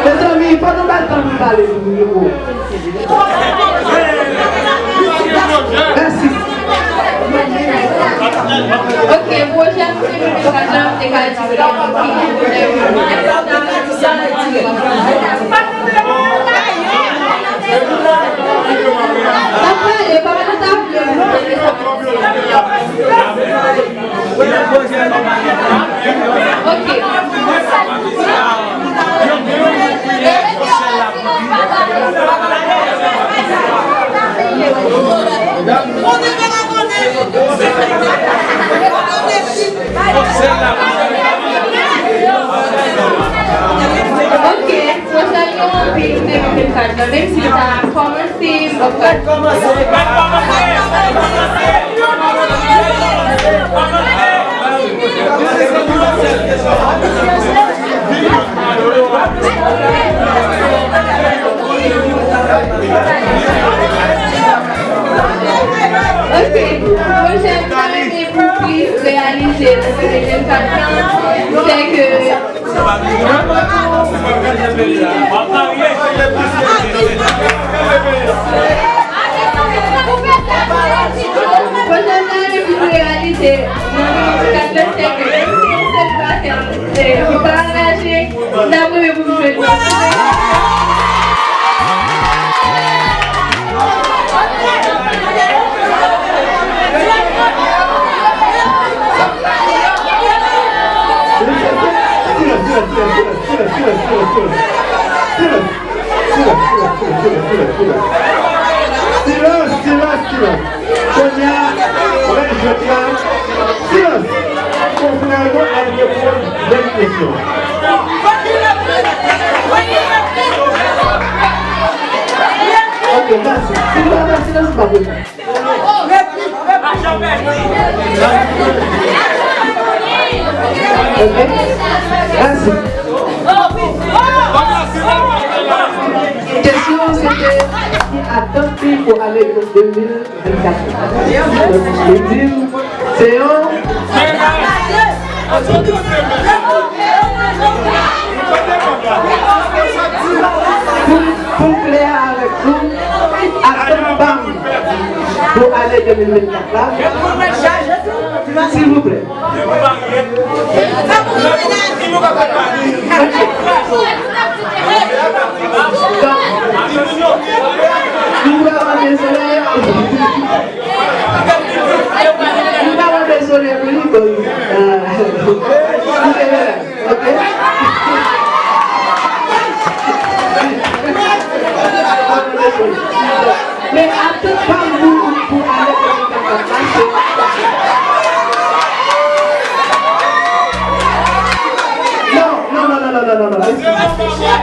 Mezanmi, fò nou ba l tan pou l pale tou, wi, o. Mèsi. Ok, pwojè m se pou m pa janm te ka di sa. Sa pale, papa nou ta vle. Ok. Ok, pwojè yo anpil, menm ke sa, menm si sa kòmanse. Ok, pwojè m ta renmen pou plis reyalize nan de mil vennkat lan, se ke Pwojè m nan gen pou reyalize nan de mil vennkat, se ke menm si m selibatè, e, m pa angaje, m ta renmen pou m jwenn yon. Silans, silans, silans, Silans, silans, silans. Kounye a, mwen jwèt la, silans. Konfrè nou ap reponn jèn kesyon. Ok, mèsi. Si nou pa fè silans, m pa pou. Ok? Mèsi. Kesyon an se te ki atant li pou ane de mil vennkat la. Li di m se yon Pou, pou m klè avèk nou, atant pa m pou ane de mil vennkat la, silvouplè. Ok. Donk, nou vrèman dezole. Nou vrèman dezole, wi, bon, euh, nou te la. Ok. Men atant pa m pou, pou ane de mil vennkat la, se. Non, non, non, non, eskize.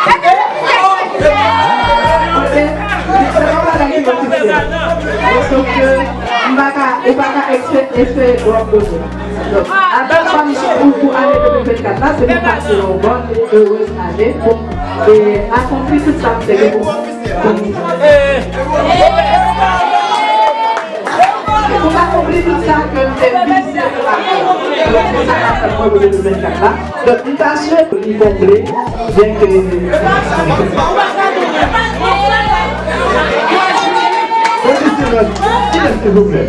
Ok, se pa bagay ki ofisyèl. Donk, euh, m pa ka, ou pa ka ekspe-, espere twòp de mwen. Donk, atant pa m pou, pou ane de mil vennkat la, se pou pase yon bòn e erez ane, pou, e, akonpli tout sa m te gen pou, pou m. Pou m akonpli tout sa ke m te vize pou m akonpli. Donk, se sa k ap fèt mwen pou de mil vennkat la. Donk, m ta swete li konple, byenke. Mwen di silans, silans, silvouplè.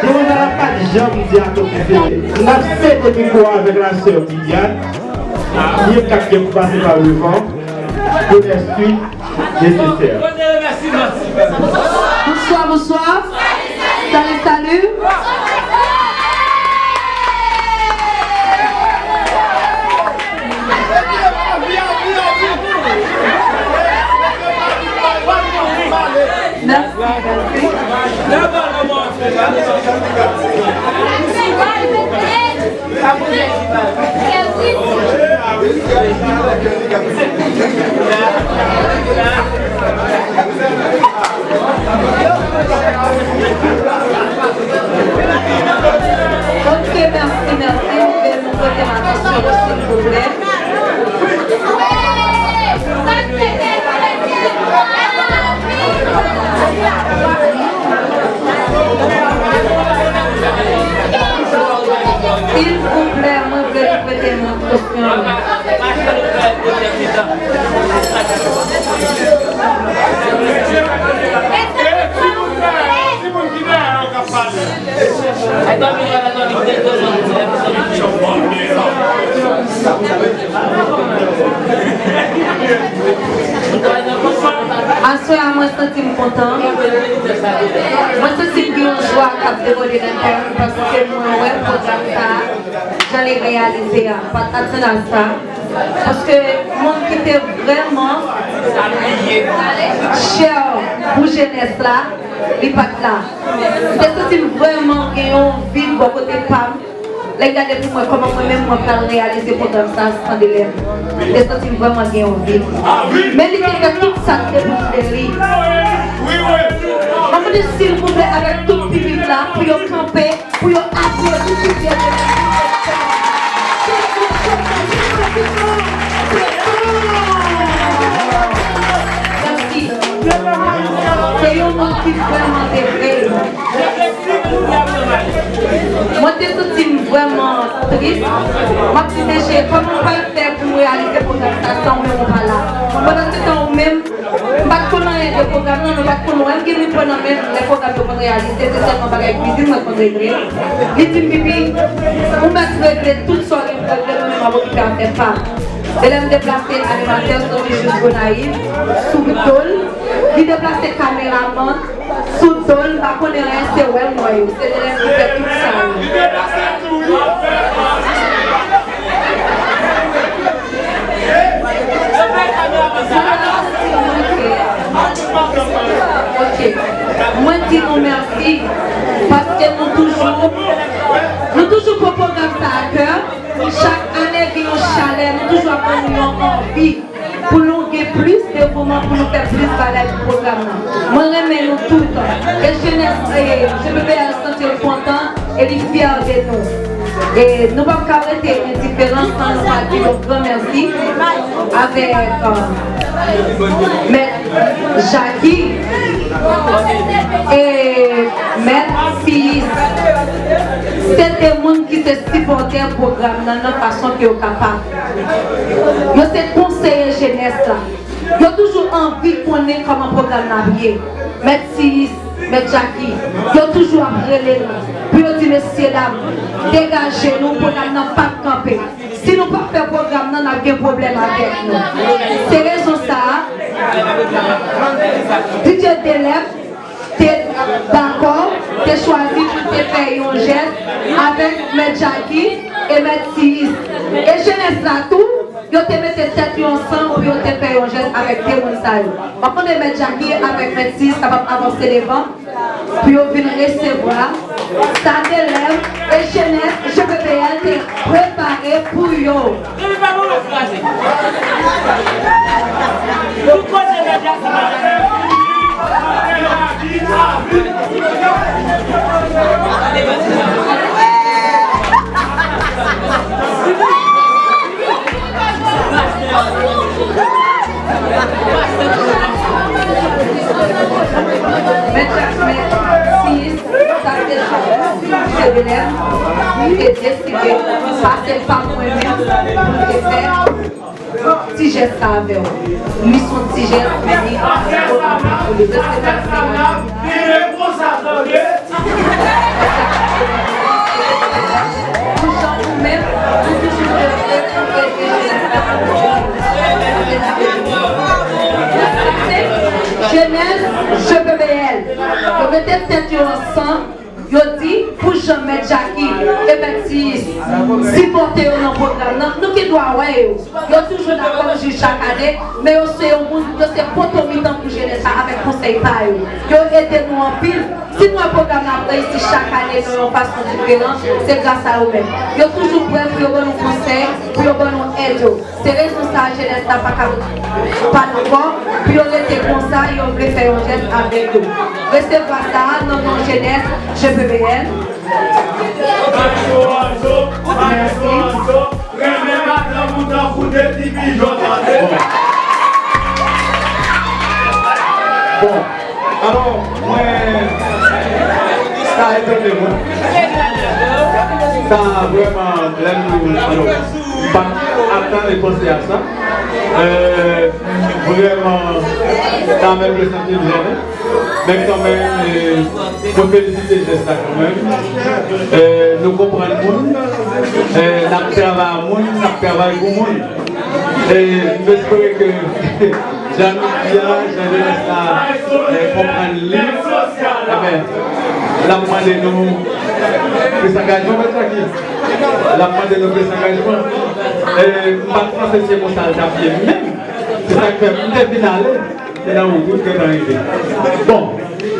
Demwazèl la pa t janm di akote se. N ap sede mikwo a avèk la sè Viviane. Li menm k ap gen pou pase pa devan pou lè swit. Nesesè. Bonswa, bonswa. Salut, salut. Mèsi, mèsi. Ok, mèsi, mèsi. Ou vle nou prete m atansyon nou, silvouplè. Silvouplè, mwen vle nou prete m atansyon nou. Aswè a, mwen santi m kontan. Mwen santi m gen yon jwa k ap devole nan kè m, paske mwen wè pwogram sa a, jan li reyalize a. M pa t atann a sa. Paske moun ki te vrèman chè pou jenès la, li pa t la. M te santi m vrèman gen yon vid bò kote pa m. Lè l gade pou mwen kòman mwen menm mwen pral reyalize pwogram sa a san Delèm. M te santi m vrèman gen yon vid. Men li te fè tout sa k depann de li. Mwen mande silvouplè avèk tout piblik la pou yo kanpe, pou yo aplodi Viviane. Mèsi. Se yon moun ki vrèman te vle. Mwen te santi m vrèman tris. M ap di, mesye, kòman m pral fè pou m reyalize pwogram sa san ou menm ou pa la? Pandan se tan ou menm, m pa t konn anyen de pwogram nan, nou pa t konn wè m gen mikwo nan men m lè pwogram yo konn reyalize, se sèlman bagay kwizin mwen konn regle. Li di m, Bibi, ou mèt regle tout sa w gen pou regle, mwen menm m ap okipe afè pa m. E lè m deplase animatè soti jis Gonayiv, sou do l, li deplase kameramann, sou do l, m pa konnen anyen, se wè m wè yo, se Delèm ki fè tout sa yo. Li deplase tou, wi. Pou nou anvi, pou nou gen plis devouman, pou nou fè plis bagay pou pwogram nan. Mwen renmen nou tout. E jenès, e, G P B L santi l kontan e li fyè de nou. E nou p ap ka rete endiferan san nou pa di yon gran mèsi avèk, euh, mèt Jackie e mèt Siyis. Se de moun ki se sipòtè pwogram nan nan fason ke yo kapab. Yo se konseye jenès la. Yo toujou anvi konnen kòman pwogram nan ap ye. Mèt Siyis, mèt Jackie, yo toujou ap rele nou pou yo di, mesyedam, degaje nou, pwogram nan p ap kanpe. Si nou pa fè pwogram nan, n ap gen pwoblèm avèk nou. Se rezon sa a, D J Delèm te dakò, te chwazi pou te fè yon jès avèk mèt Jackie e mèt Siyis. E jenès la tou, yo te mete tèt yo ansanm pou yo te fè yon jès avèk de moun sa yo. M ap mande mèt Jackie avèk mèt Siyis kapab avanse devan pou yo vin resevwa sa Delèm e jenès G P B L te prepare pou yo. Mèt Jakmèl sis, sa se chòf Sevilè, li te deside pase l pa mwen menm pou l te fè ti jès sa avè w. Li se yon ti jès, men li pou li resevwa l. Pou jan ou menm, ou toujou te vle pou ede jenès la. Jenès G P B L, yo mete tèt yo ansanm, yo di pou jan mèt Jaki e mèt Siyis sipòte yo nan pwogram nan, nou gen dwa wè yo. Yo toujou la kòm jij chak ane, men yo se yon moun, yo se poto mitan pou jenès la avèk konsèy pa yo. Yo ede nou anpil. Si nou wè pwogram nan ap reyisi chak ane nan yon fason diferan, se gras a yo menm. Yo toujou prè pou yo ban nou konsèy, pou yo ban nou èd yo. Se rezon sa a jenès la pa ka pa dakò pou yo rete konsa, yo vle fè yon jès avèk yo. Resevwa sa a nan non jenès G P B L. Mèsi. Renmen madanm ou tankou de ti pijon, tande. Bon, alò, mwen, sa etone mwen. Sa vrèman, lè m, alò, m pa t atann e panse a sa. Euh, vrèman, sa menm resanti m jèn. Men kanmenm, eh, mwen felisite jès la kanmenm. Eh, nou konprann moun, eh, n ap travay a moun, n ap travay pou moun. Eh, m espere ke jan nou di a, jan jenès la, eh, konprann li, enben, l ap mande nou plis angajman, mèt Jaki. L ap mande nou plis angajman. Eh, m pa t panse se konsa l t ap ye menm. Se sa k fè m te vin ale. Se nan wout ou gentan rive. Bon,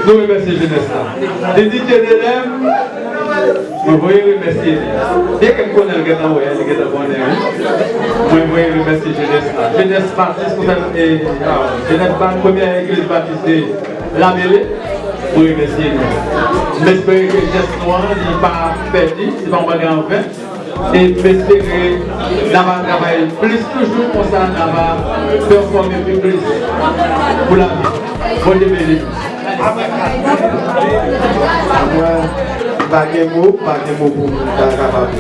nou remèsye jenès la. Dedike de lèm, mwen voye remèsye li. Byenke m konnen l gentan wè, li gentan konnen, wi. Mwen voye remèsye jenès la. Jenès batis, pou fè, e, a, jenès ba-, premyè egliz batis de Labele, mwen remèsye nou. M espere ke jès nou an, li pa pèdi, li pa yon bagay an ven. E m espere n a va travay plis toujou, konsa n a va pèfòme pi plis pou lavi. Bondye beni nou. Mwen, m pa gen mo, m pa gen mo pou m ta kapab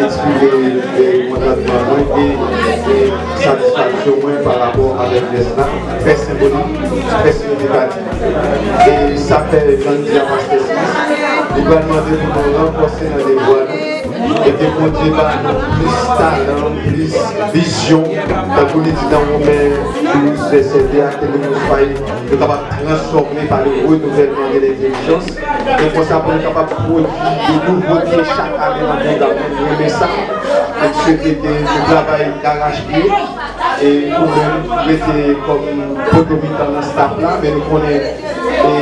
eksprime, e, kontantman mwen e, e satisfaksyon mwen pa rapò avèk jès la. Trè senbolik, trè siyifikatif. E sa fè jan n di a pastè Smith, li pral mande pou nou ranfòse nan devwa nou. E ke Bondye ba nou plis talan, plis vizyon, tankou li di nan Women douz, vèsè de a, ke nou nou soyez, nou kapab transfòme pa le renouvèlman de lentèlijans. Men konsa pou nou kapab pwodui de nouvote chak ane nan pwogram nou. Nou renmen sa. E m swete ke nou travay darachpye. E ou menm rete kòm poto mitan nan staff la, men nou konnen, e,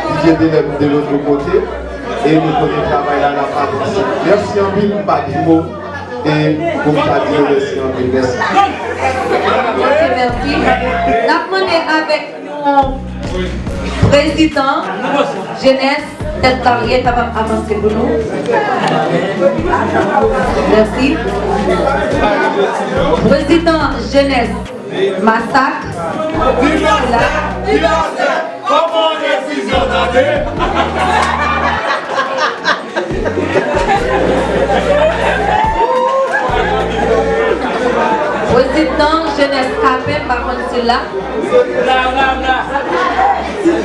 Didier Delèm de lòt kote, e nou konnen travay la l ap avanse. Mèsi anpil, m pa gen mo. Pou m pa di yo mèsi anpil, mèsi. Ok, mèsi. N ap mande avèk nou prezidan jenès Tèt Karye kapab avanse pou nou. Mèsi. Prezidan jenès Masak. Kòman desizyon tande? Prezidan jenès Kapen, m pa konn si l la.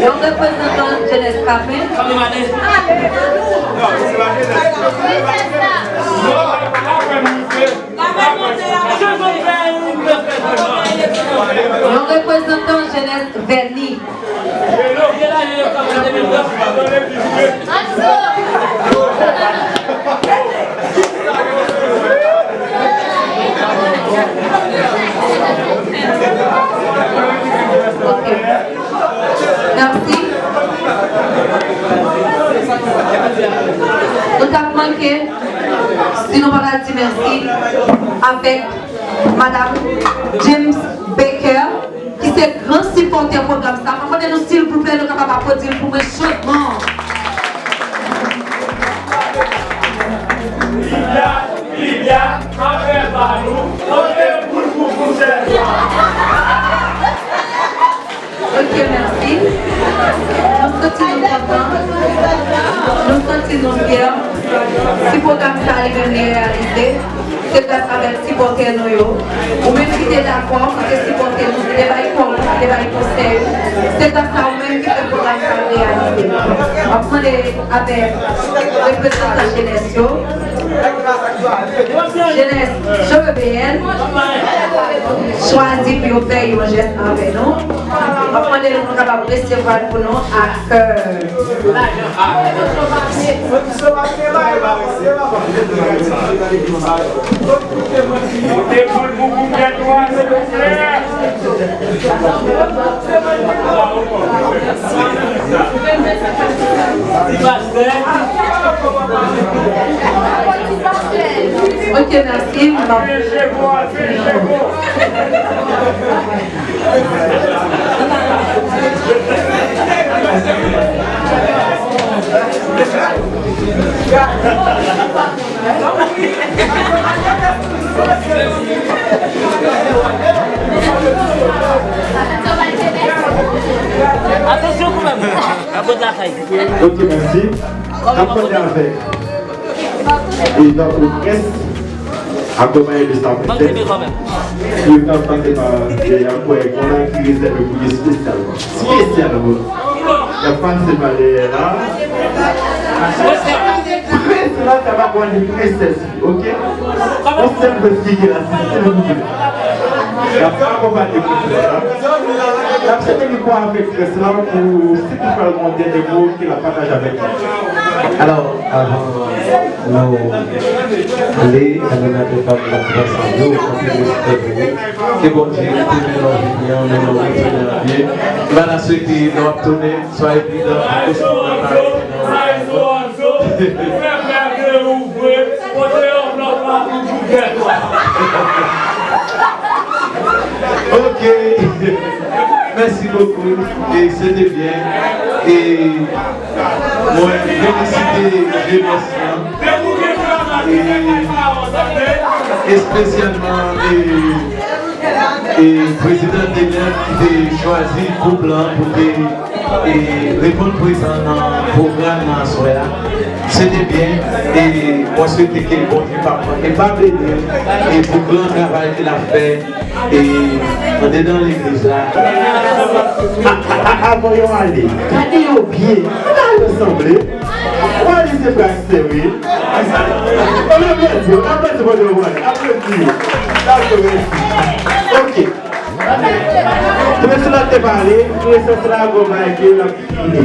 Yon reprezantan jenès Kapen. Yon reprezantan jenès Vèni. Ok. Mèsi. Nou t ap manke, si nou pa ta di mèsi, avèk Madam James Baker, ki se gran sipòtè pwogram sa. Mwen mande nou, silvouplè, nou kapab aplodi l pou mwen chodman. Biblia, Biblia, afè pa nou, kote boul pou kouzè. Ok, mèsi. Nou santi nou kontan. Nou santi nou fyè. Si pwogram sa li menm li reyalize, se gras avèk sipòtè nou yo. Ou menm ki te dakò, ki te sipòte nou, ki te bay kòb ou, ki te bay konsèy ou, se gras a ou menm ki fè pwogram sa reyalize. M ap mande avèk reprezantan jenès yo, jenès Chorobeyèn, chwazi pou yo fè yon jès avè nou. M ap mande nou pou nou kapab resevwa l pou nou ak, euh, Ok, mèsi. Atansyon kanmenm, nan bòd lakay. Ok, mèsi. N ap konnen avèk. E tankou prens, akonpaye de sa prensès, yo t ap pase pa dèyè a, kwè gen yon bagay ki rezève pou li espesyalman. Espesyalman. Y ap pase pa dèyè la. Prens la, ta pa pran de prensès li, ok? Yon sèl prens ki gen la, silvouplè. Y ap akonpaye prensès la. N ap swete li pran avèk prens la pou si li pral gen yon dènye mo ke l ap pataje avèk nou. Alò, avan nou ale, animatè pa m, ansanm yo, anpil respè pou nou. Ke Bondye tounen nan vi an, men nou retounen nan byen. M pa ta swete nou ap tounen, swa evidan, akoz nou pa rete nan. Ok. Mèsi bokou. E se te byen. E mwen felisite jenès lan. E espesyalman, e, e prezidan Dener ki te chwazi gwoup lan pou te e reponn prezan nan pwogram nan aswè a. Se te byen, e mwen swete ke Bondye p ap manke pa beni l, e pou gran travay ke l ap fè, e andedan legliz la. A, a, a, avan yo ale, gade yo byen, gade yo sanble. Ou ale se pastè, wi. Ann aplodi, ann aplodi pandan yo ale. Aplodi. Aplodi. Ok. Prens la te pale, prensès la gon bagay ke l ap di.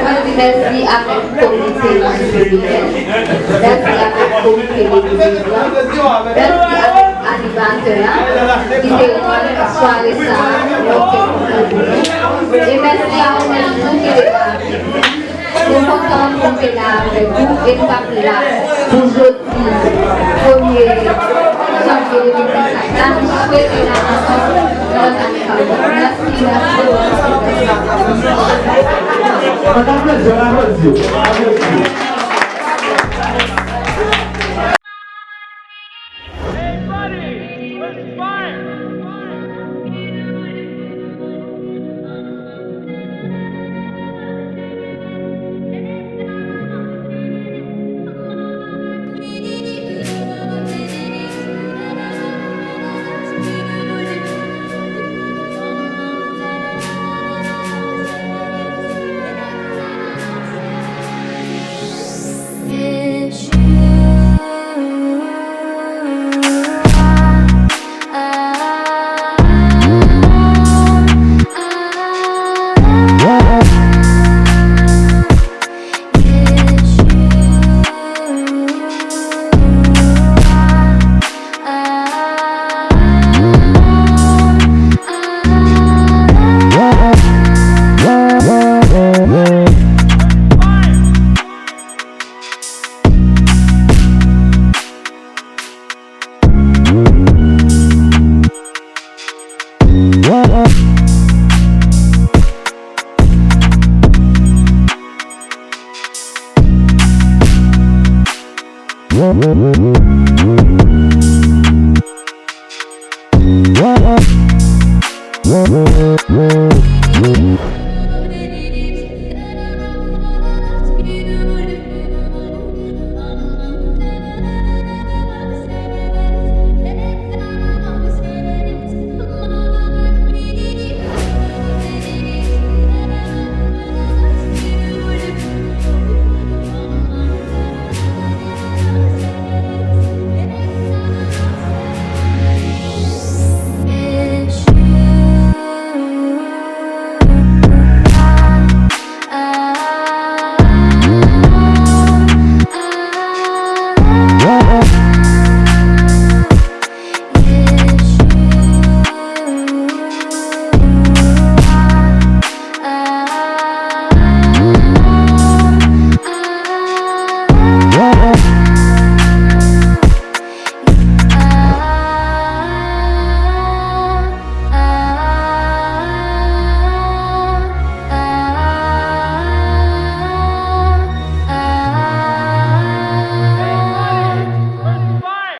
Mwen di mèsi avèk komite legliz la. Mèsi avèk komite legliz la. Mèsi avèk animatè. Ki te sware sa a, yo te kontan pou nou. E mèsi a ou menm tou ki te la avèk nou. Nou kontan pou n te la avèk ou e n t ap la pou jodi premye janvye de mil vennsenk la. Nou swete n ap ansanm nan lòt ane pa nou. Mèsi, mèsi, mèsi, mèsi. Ann aplodi, ann aplodi yo, ann aplodi yo.